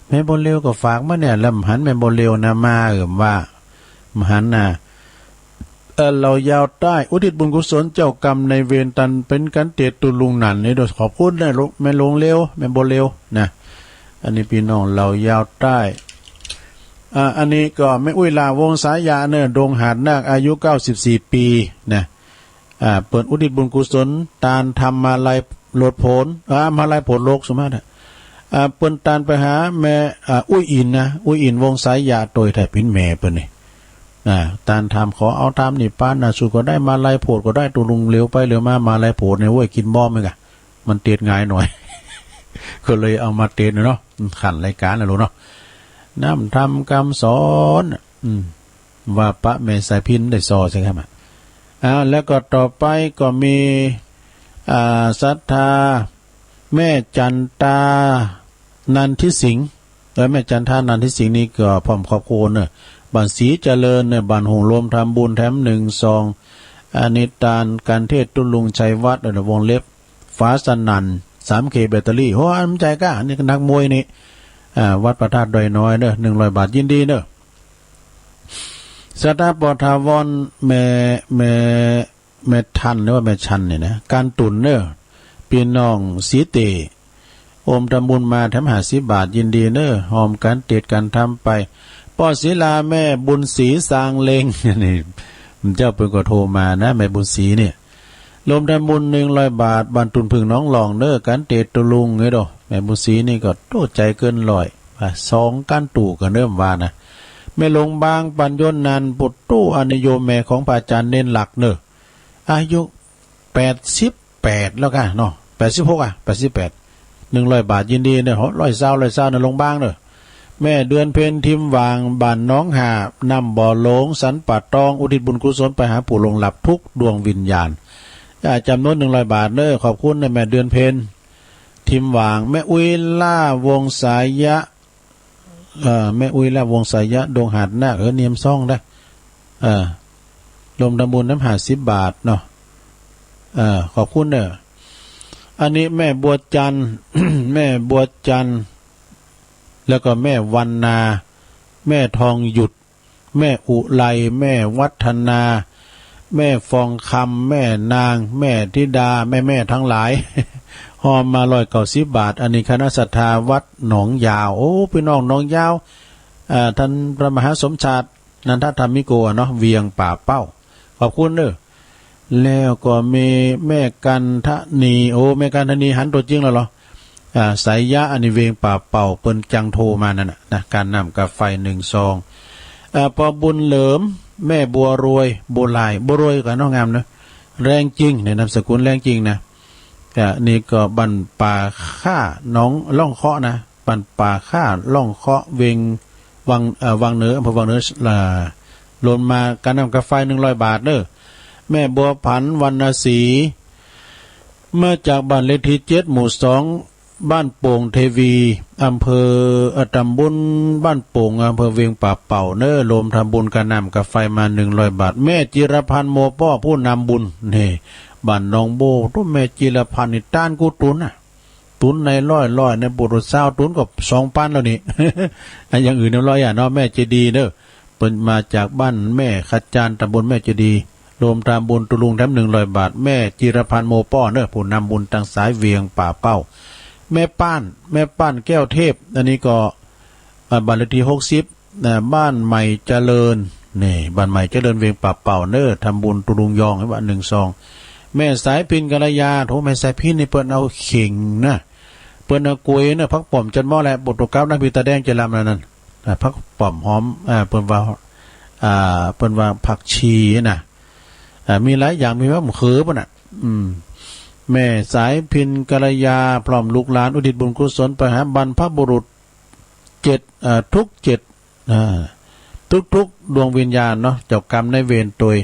แม่บัวเลวก็ฝากมาเนี่ย แล้วบ่หันแม่บัวเลวนะมา เออ ว่าบ่หันนะ เอ่อ เหล่ายาวใต้ อุทิศบุญกุศลเจ้ากรรมนายเวรตันเป๋นกั๋นเตียตุ๊ลุงนั่นนี่ โดยขอบคุณนะลูก แม่หลวงเลว แม่บัวเลวนะ อันนี้ปี้น้องเหล่ายาวใต้ อ่า อันนี้ก็แม่อุ๊ยหล้าวงศายะเน่อ ดงหาดนาค อายุเก้าสิบสี่ปี๋นะ อ่า เปิ้นอุทิศบุญกุศล ตานทำมาลัยโผดโผน อ่า มาลัยโผดโลกสุมาตะ อ่า เปิ้นตานไปหาแม่ อ่า อุ๊ยอิ๋นนะ อุ๊ยอิ๋นวงศายะ โตยไทยเป๋นแม่เปิ้นนี่ อ่า ตานทำขอเอาธรรมนิพพานนะ สูก็ได้มาลัยโผดก็ได้ ตุ๊ลุงเหลียวไปเหลียวมา มาลัยโผดเนี่ย โว้ย กิ๋นบ่เหมือนกั๋น มันเตสง่ายหน่อย ก็เลยเอามาเตสเนาะ ขันรายก๋านนะลูกเนาะ น้ำธรรมกำสอน อืม ว่าปะแม่สายพิณได้ซอใช่ไหม อ่า แล้วก็ต่อไปก็มี อ่า ศรัทธา แม่จันตา นันทิสิงห์ เออ แม่จันทา นันทิสิงห์นี่ก็พร้อมครอบครัวเน่อ บ้านศรีเจริญเน่อ บ้านโฮง รวมทำบุญแถมหนึ่งซอง อันนี้ตานการเทศน์ตุ๊ลุงชัยวัฒน์ เออ วงเล็บ ฟ้าสนั่น สามเค แบตเตอรี่ โห อันมันใจ๋ก้า อันนี้ก็นักมวยนี่ อ่า วัดพระธาตุดอยน้อยเน่อ หนึ่งร้อยบาท ยินดีเน่อ ศรัทธา ปอถาวร แม่ แม่ แม่ทัน หรือว่าแม่ชันเนี่ยนะ การตุ่นเน่อ ปี้น้องศรีเต โอมทำบุญมาแถมห้าสิบบาท ยินดีเน่อ ฮอมก๋านเตสน์ก๋านธรรมไป ป้อศรีลา แม่บุญศรีสางเล็ง นี่ เจ้าเปิ้นก็โทรมานะ แม่บุญศรีเนี่ย รวมทำบุญหนึ่งร้อยบาท บ้านตุ่นผึ้งหนองหล่องเน่อ ก๋านเตสน์ตุ๊ลุงเนี่ยโด แม่บุญศรีนี่ก็โตใจ๋เกินร้อย ว่าสองก๋านตู้ก็เริ่มว่านะ แม่หลวงบาง ปัญญนนันท์ ปุตตุ อันนี้โยมแม่ของพระอาจารย์เณรหลักเน่อ อายุแปดสิบแปดแล้วก้าเนาะ แปดสิบหก อ่ะ แปดสิบแปด หนึ่งร้อยบาท ยินดีเน่อ ร้อยซาว ร้อยซาวเน่อ หลวงบางเน่อ แม่เดือนเพ็ญ ทิมหว่าง บ้านหนองหาบ น้ำบ่อหลง สันป่าตอง อุทิศบุญกุศลไปหาผู้ล่วงลับทุกดวงวิญญาณ อ่า จ๋ำนวนหนึ่งร้อยบาทเน่อ ขอบคุณเน่อ แม่เดือนเพ็ญ ทิมหว่าง แม่อุ๊ยหล้าวงศายะ เอ่อ แม่อุ๊ยหล้าวงศายะ ดงหาดนาค เออ เนียมซ่องได้ เออ รวมทำบุญแถมห้าสิบบาทเนาะ เออ ขอบคุณเน่อ อันนี้แม่บัวจันทร์ แม่บัวจันทร์ แล้วก็แม่วรรณา แม่ทองหยุด แม่อุไร แม่วัฒนา แม่ฟองคำ แม่นาง แม่ธิดา แม่ๆ ทั้งหลาย ฮอมมาร้อยเก้าสิบบาท อันนี้คณะศรัทธาวัดหนองยาว โอ้ ปี้น้องหนองยาว อ่า ต้านพระมหาสมชาติ นันทธรรมิโก อะเนาะ เวียงป่าเป้า ขอบคุณเน่อ แล้วก็มีแม่กันทนี โอ้ แม่กันทนีหันตั๋วจริงแล้วเหรอ อ่า สายยะ อันนี้เวียงป่าเป้า เปิ้นจังโทรมานั่นน่ะนะ ก๋านน้ำก๋าไฟหนึ่งซอง อ่า ป้อบุญเหลิม แม่บัวรวย บัวลาย บัวรวยก็เนาะ งามเนาะ แรงจริง ในนามสกุลแรงจริงนะ อ่า นี่ก็บ้านป่าข้า หนองล่องเคาะนะ บ้านป่าข้า ล่องเคาะ เวียงวัง เอ่อ วังเหนือ อำเภอวังเหนือ อ่า รวมมาก๋านน้ำก๋าไฟหนึ่งร้อยบาทเน่อ แม่บัวผัน วรรณศรี มาจากบ้านเลขตี้เจ็ด หมู่สอง บ้านโป่งเทวี อำเภอ เอ่อ ตำบลบ้านโป่ง อำเภอเวียงป่าเป้าเน่อ รวมทำบุญก๋านน้ำก๋าไฟมาหนึ่งร้อยบาท แม่จิรพันธ์ โมป้อ ผู้นำบุญ นี่ บ้านหนองโบ ตุ๊ แม่จิรพันธ์นี่ตานกู้ตุ๊นน่ะ ตุ๊นในร้อยๆ ในปุตตุซาว ตุ๊นก็สองปันแล้วนี่ อันอย่างอื่นเรียบร้อยอะเนาะ แม่เจดีย์เน่อ เปิ้นมาจากบ้านแม่ขจาร ตำบลแม่เจดีย์ รวมทำบุญตุ๊ลุงแถมหนึ่งร้อยบาท แม่จิรพันธ์ โมป้อเน่อ ผู้นำบุญตางสายเวียงป่าเป้า แม่ป้าน แม่ป้าน แก้วเทพ อันนี้ก็ อ่า บ้านเลขตี้หกสิบ นะ บ้านใหม่เจริญ นี่ บ้านใหม่เจริญ เวียงป่าเป้าเน่อ ทำบุญตุ๊ลุงยอง ว่าหนึ่งซอง แม่สายพิณ กัลยา โถ แม่สายพิณนี่เปิ้นเอาเข่งนะ เปิ้นเอาก๋วยเน่อ ผักป๋อมจันหม้อแหละ ปุตตุกับนะ พี่ตาแดงใจลำนั่นน่ะ อ่า ผักป๋อมหอม อ่า เปิ้นว่า อ่า เปิ้นว่าผักชีนะ อ่า มีหลายอย่าง มีผักมะเขือปุ้นน่ะ อืม แม่สายพิณ กัลยา พร้อมลูกหลาน อุทิศบุญกุศลไปหาบรรพบุรุษ เจ็ด เอ่อ ทุกเจ็ด อ่า ทุกๆ ดวงวิญญาณเนาะ เจ้ากรรมนายเวรตวย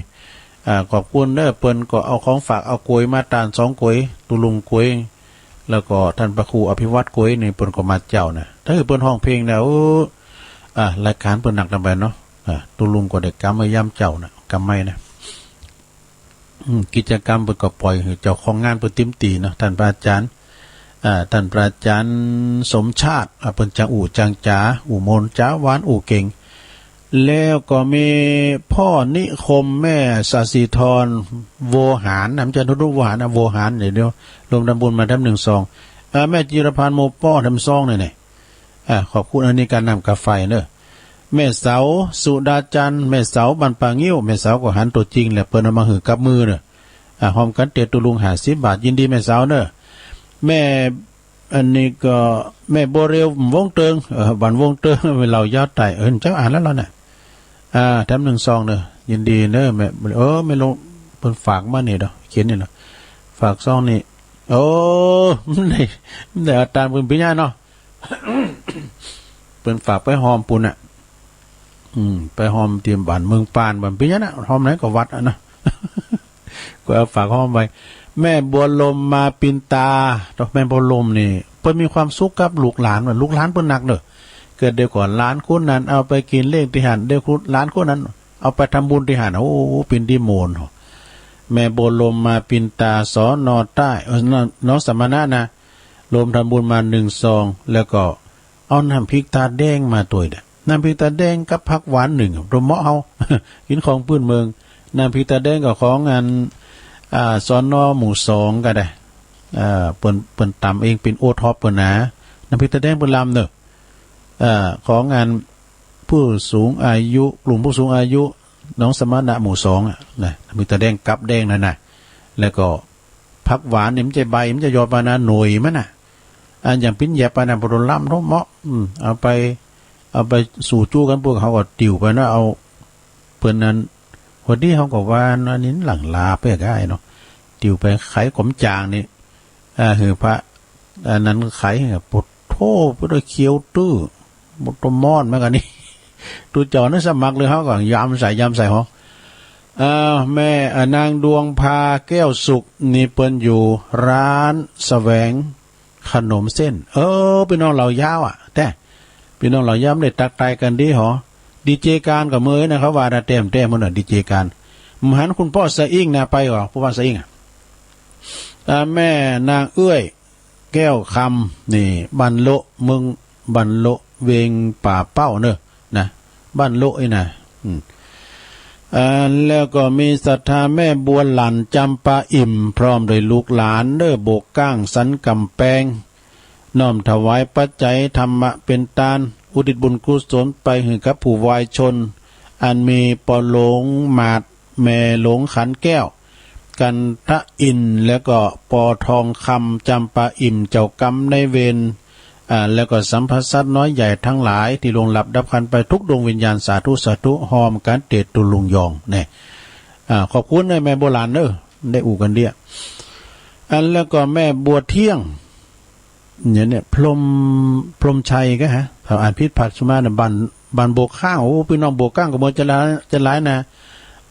อ่า ขอบคุณเน่อ เปิ้นก็เอาของฝาก เอาก๋วยมาตานสองก๋วย ตุ๊ลุงก๋วย แล้วก็ท่านพระครูอภิวัตก๋วยนี่ เปิ้นก็มาเจ้านะ ถ้าหื้อเปิ้นฮ้องเพลงนะ โอ้ อ่า รายก๋านเปิ้นหนักนำไปเนาะ อ่า ตุ๊ลุงก็ได้กำไว้ยามเจ้านะ กำไม้นะ อืม กิจกรรมเปิ้นก็ป่อยหื้อเจ้าของงานเปิ้นเต็มตี้เนาะ ท่านพระอาจารย์ อ่า ท่านพระอาจารย์สมชาติ อ่า เปิ้นจั้งอู้จั้งจ๋า อู้ม่วนจ๋าหวาน อู้เก่ง แล้วก็มีพ่อนิคม แม่สศิธร โวหารนะ มันจะทุกๆ โวหารนะ โวหาร เดี๋ยว รวมทำบุญมาแถมหนึ่งซอง อ่า แม่จิรพันธ์ โมป้อ แถมซองหนึ่งนี่ อ่า ขอบคุณ อันนี้ก๋านน้ำก๋าไฟเน่อ แม่เสา สุดาจันทร์ แม่เสา บ้านป่างิ้ว แม่เสาก็หันตั๋วจริงแหละ เปิ้นเอามาหื้อกับมือเน่อ อ่า ฮอมกั๋นเตียะตุ๊ลุงห้าสิบบาท ยินดีแม่เสาเน่อ แม่ อันนี้ก็แม่บัวเร็ว วงเติง เออ บ้านวงเติง เหล่ายาวใต้ เออ เจ้าอ่านแล้วเหรอเนี่ย อ่า แถมหนึ่งซองเน่อ ยินดีเน่อแม่ เออ แม่ลง เปิ้นฝากมานี่เนาะ เขียนนี่เนาะ ฝากซองนี่ โอ้ มันได้ มันได้เอาตานเปิ้นปี๋ใหญ่เนาะ เปิ้นฝากไปฮอมปู๊นน่ะ อืม ไปฮอมตี้บ้านเมืองปาน บ้านปี๋ใหญ่น่ะ ฮอมไหนก็วัดอะนะ ก็เอาฝากฮอมไว้ แม่บัวลมมาปินตา แม่บัวลมนี่ เปิ้นมีความสุขกับลูกหลานว่ะ ลูกหลานเปิ้นนักเน่อ เกิดเดี๋ยวก่อนหลานคนนั้นเอาไปกิ๋นเลี้ยงตี้หั้น เดี๋ยวหลานคนนั้นเอาไปทำบุญตี้หั้น โอ้ เป๋นตี้โมน แม่บัวลมมาปินตา สน.ใต้ เออ น้องสมณะนะ รวมทำบุญมาหนึ่งซอง แล้วก็เอาน้ำพริกตาแดงมาตวยเน่อ น้ำพริกตาแดงกับผักหวานนึ่ง ตวยเหมาะเฮา กิ๋นของปื้นเมือง น้ำพริกตาแดงก็ของอัน อ่า สน.หมู่สองก็ได้ อ่า เปิ้น เปิ้นต๋ำเอง เป๋นโอท็อปเปิ้นนะ น้ำพริกตาแดงเปิ้นลำเน่อ อ่า ของอันผู้สูงอายุ กลุ่มผู้สูงอายุ น้องสมณะหมู่สองอะนะ น้ำพริกตาแดงกับแดงนั่นน่ะ แล้วก็ผักหวานนี่มันจะใบ มันจะยอดมานะ หน่วยมันน่ะ อันอย่างปิ้นแยบไปนะ บ่ต้องลำเนาะ เหมาะ อืม เอาไป เอาไปสู่จู๊กั๋น พวกเขาก็ติวไปนะ เอา เปิ้นนั้น พอดีเขาก็ว่า อันนี้หลังลาไปก็ได้เนาะ ติวไปไขขมจางนี่ อ่า หื้อพระ อันนั้นไข ปะโธ่ ปะโธ่ เขียวตื้อ บ่ต้องมอดเหมือนกั๋นนี่ ตุ๊เจ้านั้นสมัครเลย เขาก็ยำใส่ ยำใส่หอ อ่า แม่ อ่า นางดวงภา แก้วสุข นี่เปิ้นอยู่ร้านแสวงขนมเส้น เออ ปี้น้องเหล่ายาวอะแต๊ ปี้น้องเหล่ายาวได้ตักทายกั๋นดีหอ ดีเจการก็เมยนะ เขาว่านะ แต้มๆ หมดน่ะ ดีเจการ บ่หันคุณป้อสะอิ้งนะ ไปก่อ ผู้ว่าสะอิ้งอะ อ่า แม่นางเอื้อย แก้วคำ นี่ บ้านโละ เมือง บ้านโละ เวียงป่าเป้าเน่อ นะ บ้านโละนี่นะ อืม อ่า แล้วก็มีศรัทธาแม่บัวหลั่น จำปาอิ่ม พร้อมด้วยลูกหลานเน่อ โบกก้างสันก๋ำแปง น้อมถวายปัจจัยธรรมะเป๋นตาน อุทิศบุญกุศลไปหื้อกับผู้วายชน อันมีป้อหลวงหมาด แม่หลวงขันแก้ว กันทะอินทร์ แล้วก็ป้อทองคำ จำปาอิ่ม เจ้ากรรมนายเวร อ่า แล้วก็สัพพสัตว์น้อยใหญ่ตังหลายตี้ล่วงลับดับขันไปทุกดวงวิญญาณ สาธุ สาธุ ฮอมกั๋นเตียะตุ๊ลุงยองแน่ อ่า ขอบคุณนะแม่บัวหลั่นเน่อ ได้อู้กั๋นเดี้ย อันแล้วก็แม่บัวเที่ยง เนี่ย เนี่ย พรหม พรหมชัยก็ฮะ ถ้าอ่านผิดพลาดสุมานะ บ้าน บ้านโบกข้าง โอ้ ปี้น้องโบกข้างก็บ่จะหลาย จะหลายนะ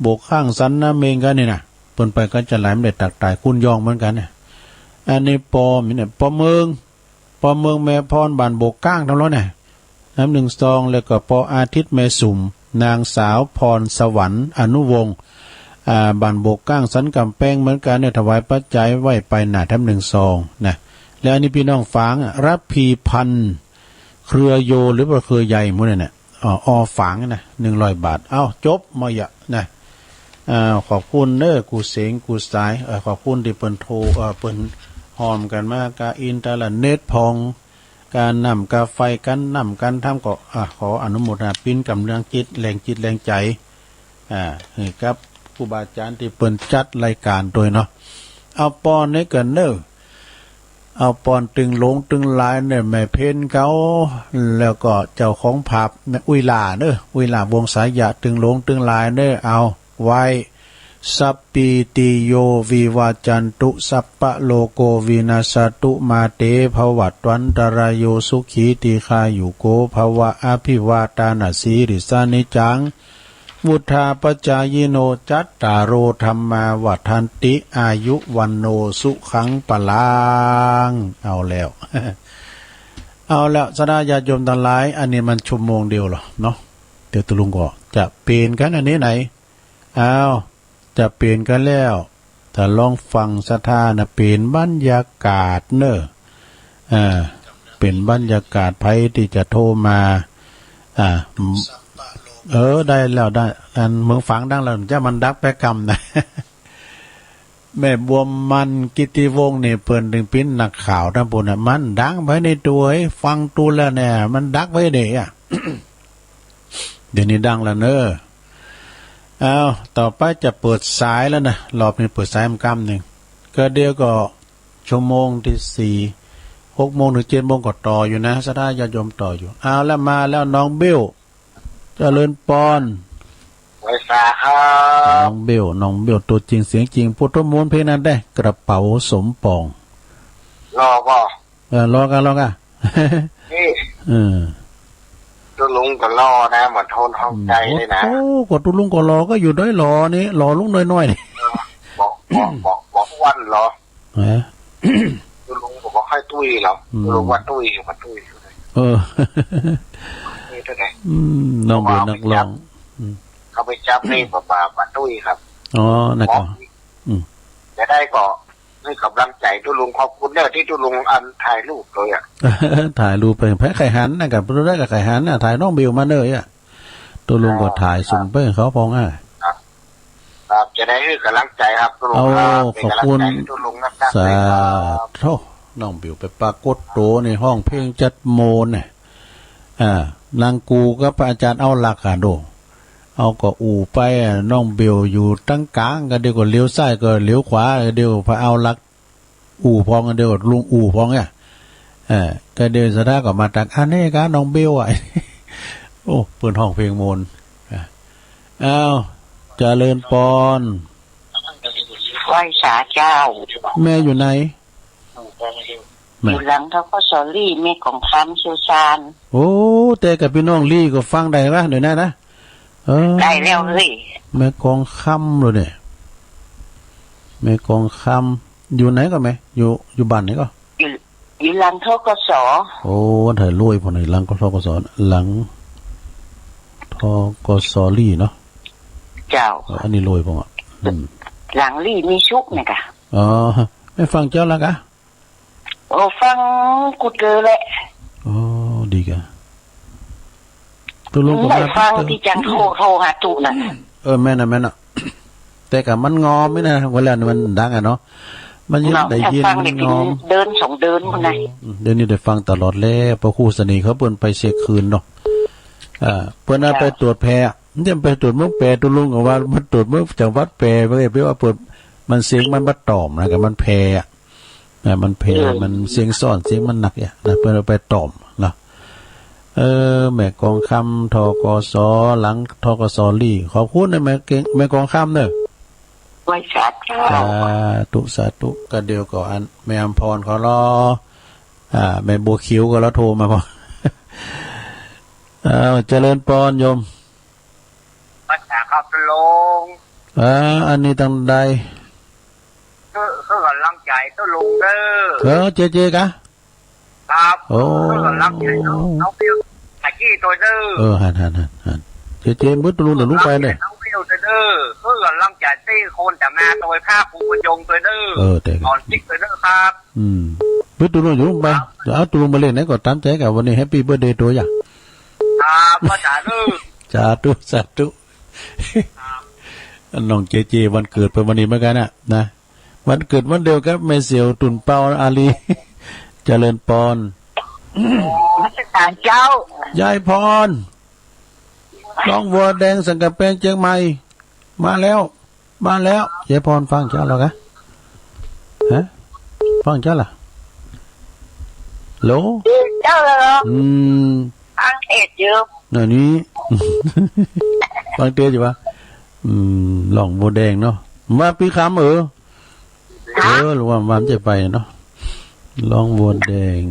โบกข้างสันนาเมงกั๋นนี่นะ เปิ้นไปก็จะหลาย บ่ได้ตักทาย คุณยองเหมือนกั๋นเนี่ย อันนี้ป้อ มีเนี่ย ป้อเมือง ป้อเมืองแม่พร บ้านโบกข้างทั้งหมดเนี่ย น้ำหนึ่งซอง แล้วก็ป้ออาทิตย์แม่สุม นางสาวพรสวรรค์ อนุวงศ์ อ่า บ้านโบกข้างสันก๋ำแปงเหมือนกั๋นเนี่ย ถวายปัจจัยไว้ไปหน้าแถมหนึ่งซองนะ แล้วอันนี้ปี้น้องฝางอะ ระพีพันธ์ เครือโย หรือว่าเครือใยหมู่เนี่ยนะ อ๋อ ออฝางนะ หนึ่งร้อยบาท เอ้า จบมาเยียะนะ อ่า ขอบคุณเน่อ กู้เสงกู้สาย เอ่อ ขอบคุณตี้เปิ้นโทร เอ่อ เปิ้นฮอมกั๋นมา กาอินเทอร์เน็ตพ่อง กาน้ำกาไฟ กั๋นน้ำกั๋นทำก็ อ่ะ ขออนุโมทนา เป๋นก๋ำลังจิต แรงจิตแรงใจ๋ อ่า หื้อกับครูบาอาจ๋ารย์ตี้เปิ้นจัดรายก๋านตวยเนาะ เอาป้อนหื้อกั๋นเน่อ เอาป้อนตึงหลวงตึงหลายเน่อ แม่เพ็ญเขา แล้วก็เจ้าของภาพ แม่อุ๊ยหล้าเน่อ อุ๊ยหล้าวงศายะ ตึงหลวงตึงหลายเน่อ เอา ไหว้ สัพพีติโย วิวัจจันตุ สัพพะโรโค วินัสสะตุ มาเตภวัตวันตะราโย สุขีทีฆายุโกภวะ อะภิวาทานะสีลิสสะ นิจจัง วุฑฒาปะจายิโน จัตตาโร ธัมมา วัฑฒันติ อายุ วัณโณ สุขัง พลัง เอาแล้ว เอาแล้ว ศรัทธาญาติโยมตังหลาย อันนี้มันชั่วโมงเดียวเหรอเนาะ เดี๋ยวตุ๊ลุงก็จะเป๋นกั๋นอันนี้ไหน อ้าว จะเป๋นกั๋นแล้ว ถ้าลองฟังศรัทธานะ เป๋นบรรยากาศเน่อ อ่า เป๋นบรรยากาศ ใผตี้จะโทรมา อ่า เออ ได้แล้ว ได้ อันเมืองฝางดังแล้ว จะมันดับแป๊กกำนะ แม่บัวมัน กิตติวงศ์ นี่เปิ้นตึงเป๋นนักข่าวตางปู้นน่ะ มันดังไปในตั๋ว ฟังดูแล้วเนี่ย มันดังไปเนี่ยอะ เดี๋ยวนี้ดังแล้วเนอะ เอา ต่อไปจะเปิดสายแล้วนะ รอบนี้เปิดสายมากำนึ่ง ก็เดี๋ยวก็ชั่วโมงตี้สี่ หกโมงเถิงเจ็ดโมงก็ต่ออยู่นะ ศรัทธาญาติโยมต่ออยู่ เอาละ มาแล้ว น้องเบล เจริญปอน ไหว้สาครับ น้องเบล น้องเบล ตั๋วจริงเสียงจริง พุทธมนต์เพลงนั้นได้ กระเป๋าสมปอง หล่อก่อ เออ หล่อก่ะ หล่อก่ะ นี่ เออ ตุ๊ลุงก็หล่อนะ บ่โทนห้อง อืม ใจ๋เลยนะ โอ้ ก็ตุ๊ลุงก็หล่อ ก็อยู่ด้อยหล่อนี่ หล่อลงน้อยๆ นี่ เออ บ่ บ่ บ่ บ่อ้วนหรอ ฮะ ตุ๊ลุงก็บ่ค่อยตุ้ยหรอก อืม ตุ๊ลุงว่าตุ้ยก็บ่ตุ้ย เออ นี่เท่าไหร่ อืม น้องเบลนักร้อง อืม เขาไปจับนี่บ่ บ่ บ่ตุ้ยครับ อ๋อ นะ หมอ ก็ อืม จะได้ก็ให้ก๋ำลังใจ๋ตุ๊ลุง ขอบคุณเด้อตี้ตุ๊ลุงอันถ่ายรูปเลยอะ ถ่ายรูปไป ใผใค่หันนะ กับตุ๊ลุงได้ก็ใค่หันนะ ถ่ายน้องเบลมาเลยอะ ตุ๊ลุงก็ถ่ายส่งไปหื้อเขาพ่องอะ ครับ ครับ จะได้หื้อก๋ำลังใจ๋ครับตุ๊ลุง เอา ครับ ขอบคุณ เป๋นก๋ำลังใจ๋หื้อตุ๊ลุงนักๆ สาธุ เลยครับ น้องเบลไปปรากฏตั๋วในห้องเพลงจัดโมนเนี่ย อ่า นางกูกับพระอาจารย์เอาหลักอะดู เอาก็อู้ไปอะ น้องเบลอยู่ตังก๋าง ก็เดี๋ยวก็เหลียวซ้ายก็เหลียวขวา เดี๋ยวพระเอาหลักอู้พ่อง เดี๋ยวลุงอู้พ่องเนี่ย เออ ก็เดี๋ยวศรัทธาก็มาตัก อันนี้กะน้องเบลอะ โอ้ เปิ้นฮ้องเพลงโมน อ่ะ อ้าว เจริญปอน ไหว้สาเจ้า แม่อยู่ไหน แม่ อยู่หลัง ธ.ก.ส.ลี้ แม่กองคำ เชียงซาน โอ้ แต่กับปี้น้องลี้ก็ฟังได้ละ เดี๋ยวนั้นนะ เออ ได้แล้วเฮ้ย แม่กองคำเลยเนี่ย แม่กองคำ อยู่ไหนก่อแม่ อยู่ อยู่บ้านไหนก่อ อยู่ อยู่หลัง ธ.ก.ส. โอ้ อันไทยรวยพ่องนี่ หลังก็ ธ.ก.ส. หลัง ธ.ก.ส. ลี้เนาะ เจ้า เออ อันนี้รวยพ่องอะ อืม หลังลี้มีสุขเนี่ยกะ อ๋อ แม่ฟังเจ้าละกะ โอ้ ฟังกู้เต๋อแหละ อ๋อ ดีกะ ตุ๊ลุงก็ได้มาฟังตี้จังโทร โทรหาตุ๊นะ เออ แม่นน่ะ แม่นน่ะ แต่กะมันงอมนี่นะ เวลานี่มันดังอะเนาะ มันยังได้ยิน เนาะ มันงอม ฟังได้เป๋นเดือนสองเดือนพุ้นนะ อืม เดี๋ยวนี้ได้ฟังตลอดแล้ว พระครูเสน่ห์เขาเปิ้นไปเสียคืนเนาะ อ่า เปิ้นเอา เจ้า ไปตรวจแผ่อะ มันจะไปตรวจเมืองแปะ ตุ๊ลุงก็ว่ามันตรวจเมืองจังหวัดแปะ บ่ได้ไปว่าเปิ้น มันเสียงมันบ่ต่อมนะ กะมันแผ่อะ นะ มันแผ่ เออ มันเสียงซ้อน เสียงมันหนักอะนะ เปิ้นเอาไปต่อมเนาะ เออ แม่กองคำ ธ.ก.ส. หลัง ธ.ก.ส. ลี้ ขอบคุณนะ แม่เก่ง แม่กองคำเนอะ ไหว้สาเจ้า สาธุ สาธุ ก็เดี๋ยวก็อัน แม่อำพรเขารอ อ่า แม่บัวเขียวก็รอโทรมาพ่อง อ้าว เจริญปอนโยม ไหว้สาครับตุ๊ลุง อ่า อันนี้ตังใด หื้อ หื้อก๋ำลังใจ๋ตุ๊ลุงเด้อ เออ เจเจกะ ครับ โอ้ หื้อก๋ำลังใจ๋น้อง น้องเบล อาชีพตวยเด้อ เออ หัน หัน หัน หัน เจเจ เบิดตุ๊ลุงเดี๋ยวลุงไปเนี่ย น้องเบลตวยเด้อ หื้อก๋ำลังใจ๋ตี้คนตะมาตวยภาคภูมิพยงตวยเด้อ เออ แต่ อ่อนติ๊กตวยเด้อครับ อืม เบิดตุ๊ลุงเดี๋ยวลุงไป ครับ เดี๋ยวเอาตุ๊ลุงไปเล่นไหนก็ต๋ามใจ๋กะ วันนี้แฮปปี้เบิร์ธเดย์ตวยอะ ครับ สาธุ สาธุ สาธุ ครับ น้องเจเจ วันเกิดเปิ้นวันนี้เหมือนกั๋นน่ะ นะ วันเกิดวันเดียวกับแม่เสี่ยวตุ่นเปาอาลี เจริญปอน นมัสการเจ้า ยายพร ร้องวัวแดงสันกำแปงเจียงใหม่ มาแล้ว มาแล้ว ยายพรฟังเจ้าแล้วกะ ฮะ ฟังเจ้าละ โหล เจ้าเหรอ อืม ฟังเทศน์อยู่ อันนี้ ฟังเทศน์อยู่วะ อืม ร้องวัวแดงเนาะ ว่าปี้คำ เออ ฮะ เออ หรือว่ามันจะไปเนาะ ร้องวัวแดง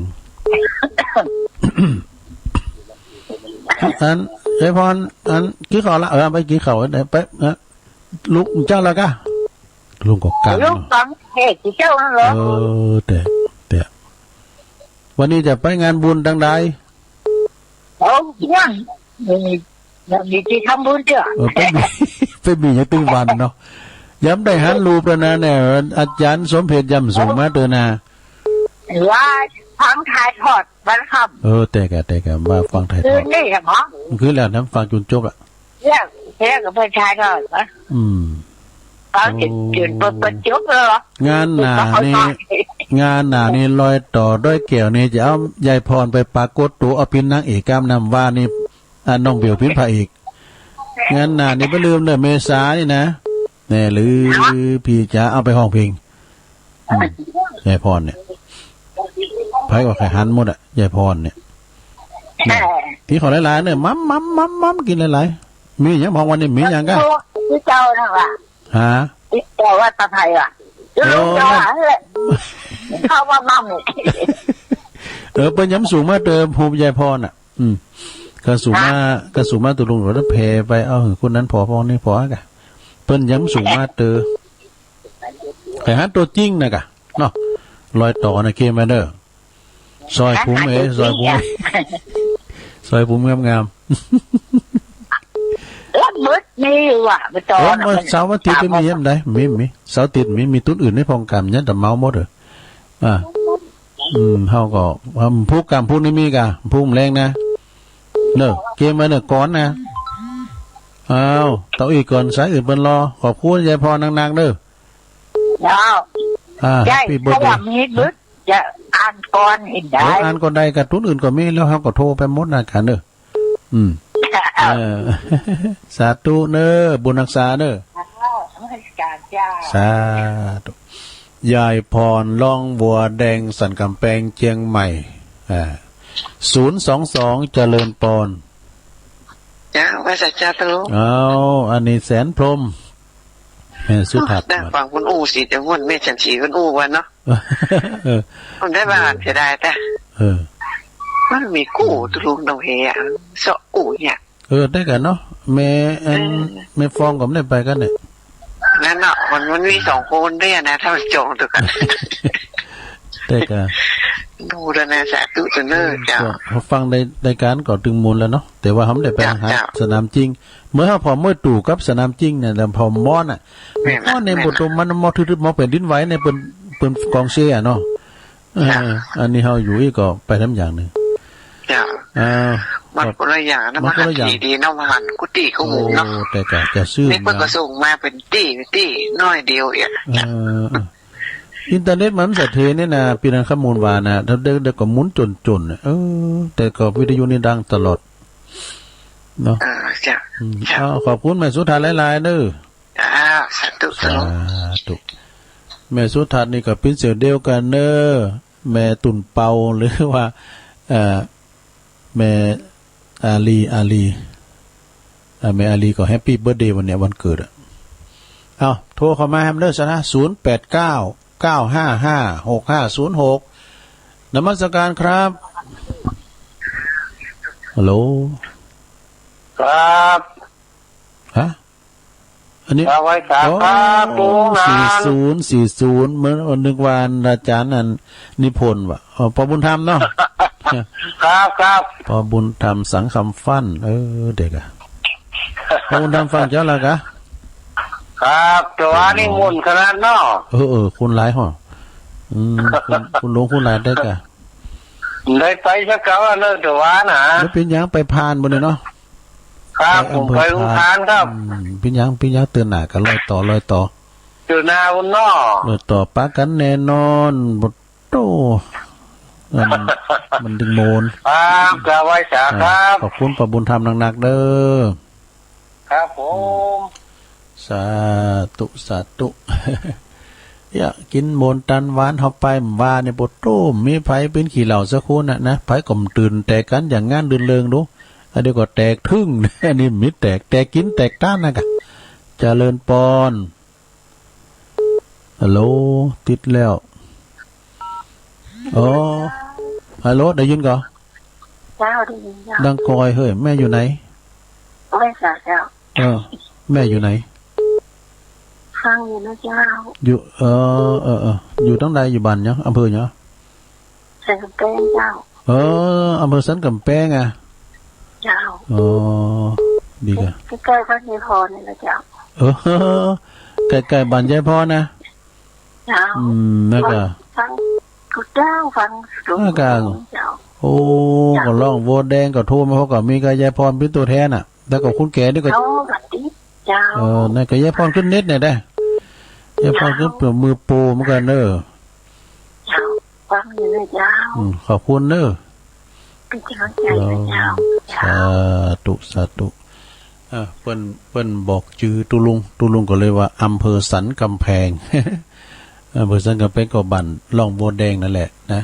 อัน ยายพร อัน กิ๋นข้าวละ เออ ไปกิ๋นข้าว ไป ไป เออ ลุงเจ้าละกะ ลุงก็กั๋น ลุง เนาะ ฟังเทศน์อยู่เจ้านั่นเหรอ เออ แต่ แต่ วันนี้จะไปงานบุญตังใด โอ้ ยัง เออ ยังมีตี้ทำบุญเตื้อ เออ ไปมี ไปมียังตึงวันเนาะ ยังบ่ได้หันรูปเลยนะเนี่ย อาจ๋ารย์สมเพชร ย้ำสูงมาเตื้อนา ว่าฟังถ่ายทอดวันค่ำ เออ แต่กะ แต่กะ ว่าฟังถ่ายทอด คืนนี้เหรอ คืนแล้วนะ ฟังจุนจบอะ เรื่อง เรื่องกับเปิ้นถ่ายทอดนะ อืม ก็เห็น โอ้ เห็นเปิ้น เปิ้นจบแล้วเหรอ งานหน้านี่ งานหน้านี่รอยต่อดอยแก้วนี่จะเอายายพรไปปรากฏตั๋ว เอาเป๋นนางเอกกำนำว่านี่ อ่า น้องเบลเป๋นพระเอก งานหน้านี่บ่ลืมเน่อ เมษานี่นะ แน่หรือ พี่จ๋า เอาไปฮ้องเพลง อืม ยายพรเนี่ย ใผก็ใค่หันหมดอะ ยายพรเนี่ย เนี่ย ตี้เขาหลายๆ เนี่ย มัม มัม มัม มัม กิ๋นหลายๆ มีหยัง บางวันนี่มีหยังกะ พี่เจ้านะว่า ฮะ พี่เจ้าว่าตาไทยว่ะ เออ ลุงเจ้าหันเลย เข้ามามั่ง เออ เปิ้นยังสูงมาเติม ฮูปยายพรน่ะ อืม ก็สูงมา ฮะ ก็สูงมาตุลุง ก็แผ่ไป เอาหื้อคนนั้นผ่อ พวกนี้ผ่อกะ เปิ้นยังสูงมาเติม ใค่หันตั๋วจริงนะกะ เนาะ รอยต่อนะ เกมมาเด้อ ซอยผมเอ๋ย ซอยผม ซอยผมงามๆ แล้วมืดมีอยู่ว่ะ ไปต่อ เออ นะ มื้อเสาร์อาทิตย์ก็มี เห็นได้ มี มี เสาร์อาทิตย์มี มีตุ๊ดอื่นในพ่องกำ ยันตะเมาหมดเอ๋ย อ่า อืม เฮาก็ อืม พุธกำพุธนี่มีกะ พุธแลงนะ เน่อ เกมมาเน่อก่อนนะ อ้าว เต้าอี้ก่อน สายอื่นเปิ้นรอ ขอบคุณยายพรนักๆ เน่อ เจ้า อ่า ใช่ Happy birthday เพราะว่ามีบึด จะอ่านก่อนอีกได้ เออ อ่านก่อนได้กะ ตุ๊ดอื่นก็มี แล้วเฮาก็โทรไปหมดนะกะเน่อ อืม เออ สาธุเน่อ บุญฮักษาเน่อ เจ้า นมัสการเจ้า สาธุ ยายพร ร้องบัวแดง สันก๋ำแปง เจียงใหม่ อ่า ศูนย์สองสอง เจริญปอน เจ้า ไหว้สาเจ้าตะลุง เอา อันนี้แสนพรหม แม่สุทัศน์ ได้ฟังเปิ้นอู้สิ แต่ม่วนแม่ฉันศรีเปิ้นอู้วันเนาะ เออ มันได้ว่าเสียดายแต่ เออ มันมีกู้ตะลุงตรงเฮอะ เซาะอู้เนี่ย เออ ได้กั๋นเนาะ แม่อัน เออ แม่ฟองก็บ่ได้ไปกั๋นเนี่ย นั่นเนาะ มัน มันมีสองคนเด้อนะ ถ้ามันจองตั๋วกั๋น ได้กั๋น ดูแล้วนะ สาธุเน่อเจ้า ก็ฟังได้ ได้กั๋นก็ตึงมนต์แล้วเนาะ แต่ว่าเฮาบ่ได้ไป เจ้า หา เจ้า สนามจริง เมื่อเฮาผ่อเมื่อตู่กับสนามจริงเนี่ย แล้วผ่อม้อนน่ะ แม่น ม้อนใน แม่น บทมันมอทึบๆ มอแผ่นดินไหวเนี่ย เปิ้น เปิ้นกองเชียร์อะเนาะ เออ จ้ะ อันนี้เฮาอยู่อี้ก็ไปทำอย่างนึ่ง จ้ะ อ่า มันคนละอย่างนะ มันคนละอย่าง มันหันดีๆ เนาะ มันหันกู้ตี้กู้มุมเนาะ โอ้ แต่ก็จะซื่อ นี่เปิ้นก็ส่งมาเป๋นตี้ ตี้น้อยเดียวเอง เออ เออ อินเทอร์เน็ตมันเสถียรเนี่ยนะ ปี้นางคำมูลว่านะ ถ้าเด็กๆ ก็หมุนจ่นๆ น่ะ เออ แต่ก็วิทยุนี่ดังตลอด เนาะ เออ จ้ะ อืม จ้ะ เอา ขอบคุณแม่สุทัศน์หลายๆ เน่อ จ้า สาธุ สาธุ สาธุ แม่สุทัศน์นี่ก็เป๋นเสี่ยวเดียวกั๋นเน่อ แม่ตุ่นเปา หรือว่า เอ่อ แม่อาลี อาลี เอ่อ แม่อาลีก็แฮปปี้เบิร์ธเดย์วันเนี้ย วันเกิดอะ เอา โทรเข้ามาแฮมเน่อ สนะ ศูนย์แปดเก้า เก้าห้าห้า หกห้าศูนย์หก นมัสการครับ ฮัลโหล ครับ ฮะ อันนี้ เอาไว้ครับ อ๋อ ครับ ลุงนะ สี่ศูนย์ สี่ศูนย์ เหมือนนึกว่าอาจ๋ารย์อันนิพนธ์ว่ะ อ๋อ ป้อบุญธรรมเนาะ ครับ ครับ ป้อบุญธรรม สังคำฟั่น เออ เดี๋ยวก่ะ ป้อบุญธรรมฟั่นเจ้าละกะ ครับ แต่ว่านี่ม่วนขนาดเนาะ เออ เออ คนหลายห้อ อืม คน คนหลวงคนหลายได้กะ ได้ไปสักเก่าเน่อ แต่ว่านะ แล้วเป๋นหยังไปผ่านบ่เนี่ยเนาะ ครับ ไปอำเภอ ผมไปอุทานครับ อืม เป๋นหยัง เป๋นหยัง เตื้อหน้ากั๋น รอยต่อ รอยต่อ เตื้อหน้าบุญเนาะ รอยต่อปะกั๋นแน่นอน บ่โต้ เออ มัน มันตึงมนต์ ครับ กราบไหว้สาครับ ขอบคุณป้อบุญธรรมนักๆ เน่อ ครับผม สาธุ สาธุ เยียะ กิ๋นมนต์ตันหวานเข้าไป บ่าเนี่ย บ่โต้ มีใผเป๋นขี้เหล้าสักคนน่ะนะ ใผก็บ่ตื่นแตกกั๋นอย่างงั้น รื่นเริงดู อันเดียวก็แตกตึ้ง อันนี้มีแตก แตกกิ๋นแตกตันนะกะ เจริญปอน ฮัลโหล ติดแล้ว อ๋อ ฮัลโหล ได้ยินก่อ เจ้า ได้ยินเจ้า ดังกอย เฮ้ย แม่อยู่ไหน ไหว้สาเจ้า เออ แม่อยู่ไหน ฟังอยู่นะเจ้า อยู่ เออ เออ เออ อยู่ตังใด อยู่บ้านหยัง อำเภอหยัง สันก๋ำแปงเจ้า เออ อำเภอสันก๋ำแปงอะ เจ้า อ๋อ ดีกะ ใก้ๆ บ้านยายพรนี่ละเจ้า เออ ใก้ๆ บ้านยายพรนะ เจ้า อืม นั่นกะ ฟังกู้เจ้า ฟังกู้ นั่นกะ เจ้า โอ้ เจ้า ก็ร้องบัวแดงก็โทรมา เขาก็มีกะยายพรเป๋นตั๋วแทนน่ะ แล้วก็คนแก่นี่ก็ โอ้ สวัสดีเจ้า เออ นั่นกะยายพรขึ้นเน็ตเนี่ยได้ เจ้า เจ้า ฟังก็เปื้อมือโปรเหมือนกั๋นเน่อ เจ้า ฟังอยู่นะเจ้า อืม ขอบคุณเน่อ เจ้า เจ้า เจ้า สาธุ สาธุ อ่ะ เปิ้น เปิ้นบอกจื้อตุ๊ลุง ตุ๊ลุงก็เลยว่าอำเภอสันกำแพง อำเภอสันกำแพงก็บ้านร่องบัวแดงนั่นแหละนะ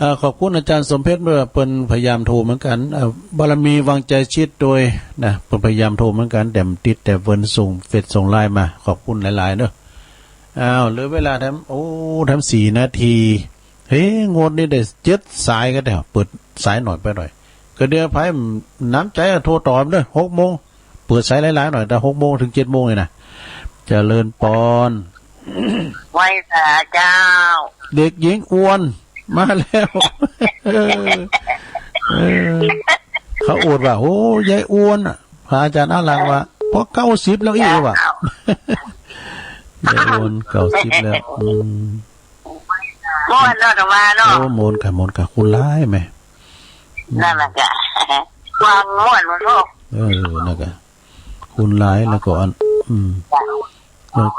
อ่า ขอบคุณอาจ๋ารย์สมเพชร เปิ้นพยายามโทรเหมือนกั๋น อ่า บารมีวังชัยชิตโตยนะ เปิ้นพยายามโทรเหมือนกั๋น แต่บ่ติด แต่เปิ้นส่งเฟซส่งไลน์มา ขอบคุณหลายๆ เน่อ อ้าว เหลือเวลาแถม โอ้ แถมสี่นาที เฮ้ย งวดนี้ได้เจ็ดสายก็ได้ เปิดสายหน่อยไปหน่อย ก็เดี๋ยวไผน้ำใจ๋โทรตอบเน่อ หกโมง เปิดสายหลายๆ หน่อย แต่หกโมงเถิงเจ็ดโมงนี่นะ เจริญปอน ไหว้สาเจ้า เด็กหญิงอวน มาแล้ว เออ เออ เขาอวดว่า โอ้ ยายอวนน่ะ พระอาจ๋ารย์อาหลังว่า พอเก้าสิบแล้วอี้ว่ะ ยายอวนเก้าสิบแล้ว อืม ม่วนเนาะ อาตมาเนาะ โอ้ ม่วนกะ ม่วนกะ คุณหลายแม่ นั่นแหละกะ ความม่วนมันก็ เออ นั่นกะ คุณหลายแล้วก็อัน อืม แล้ว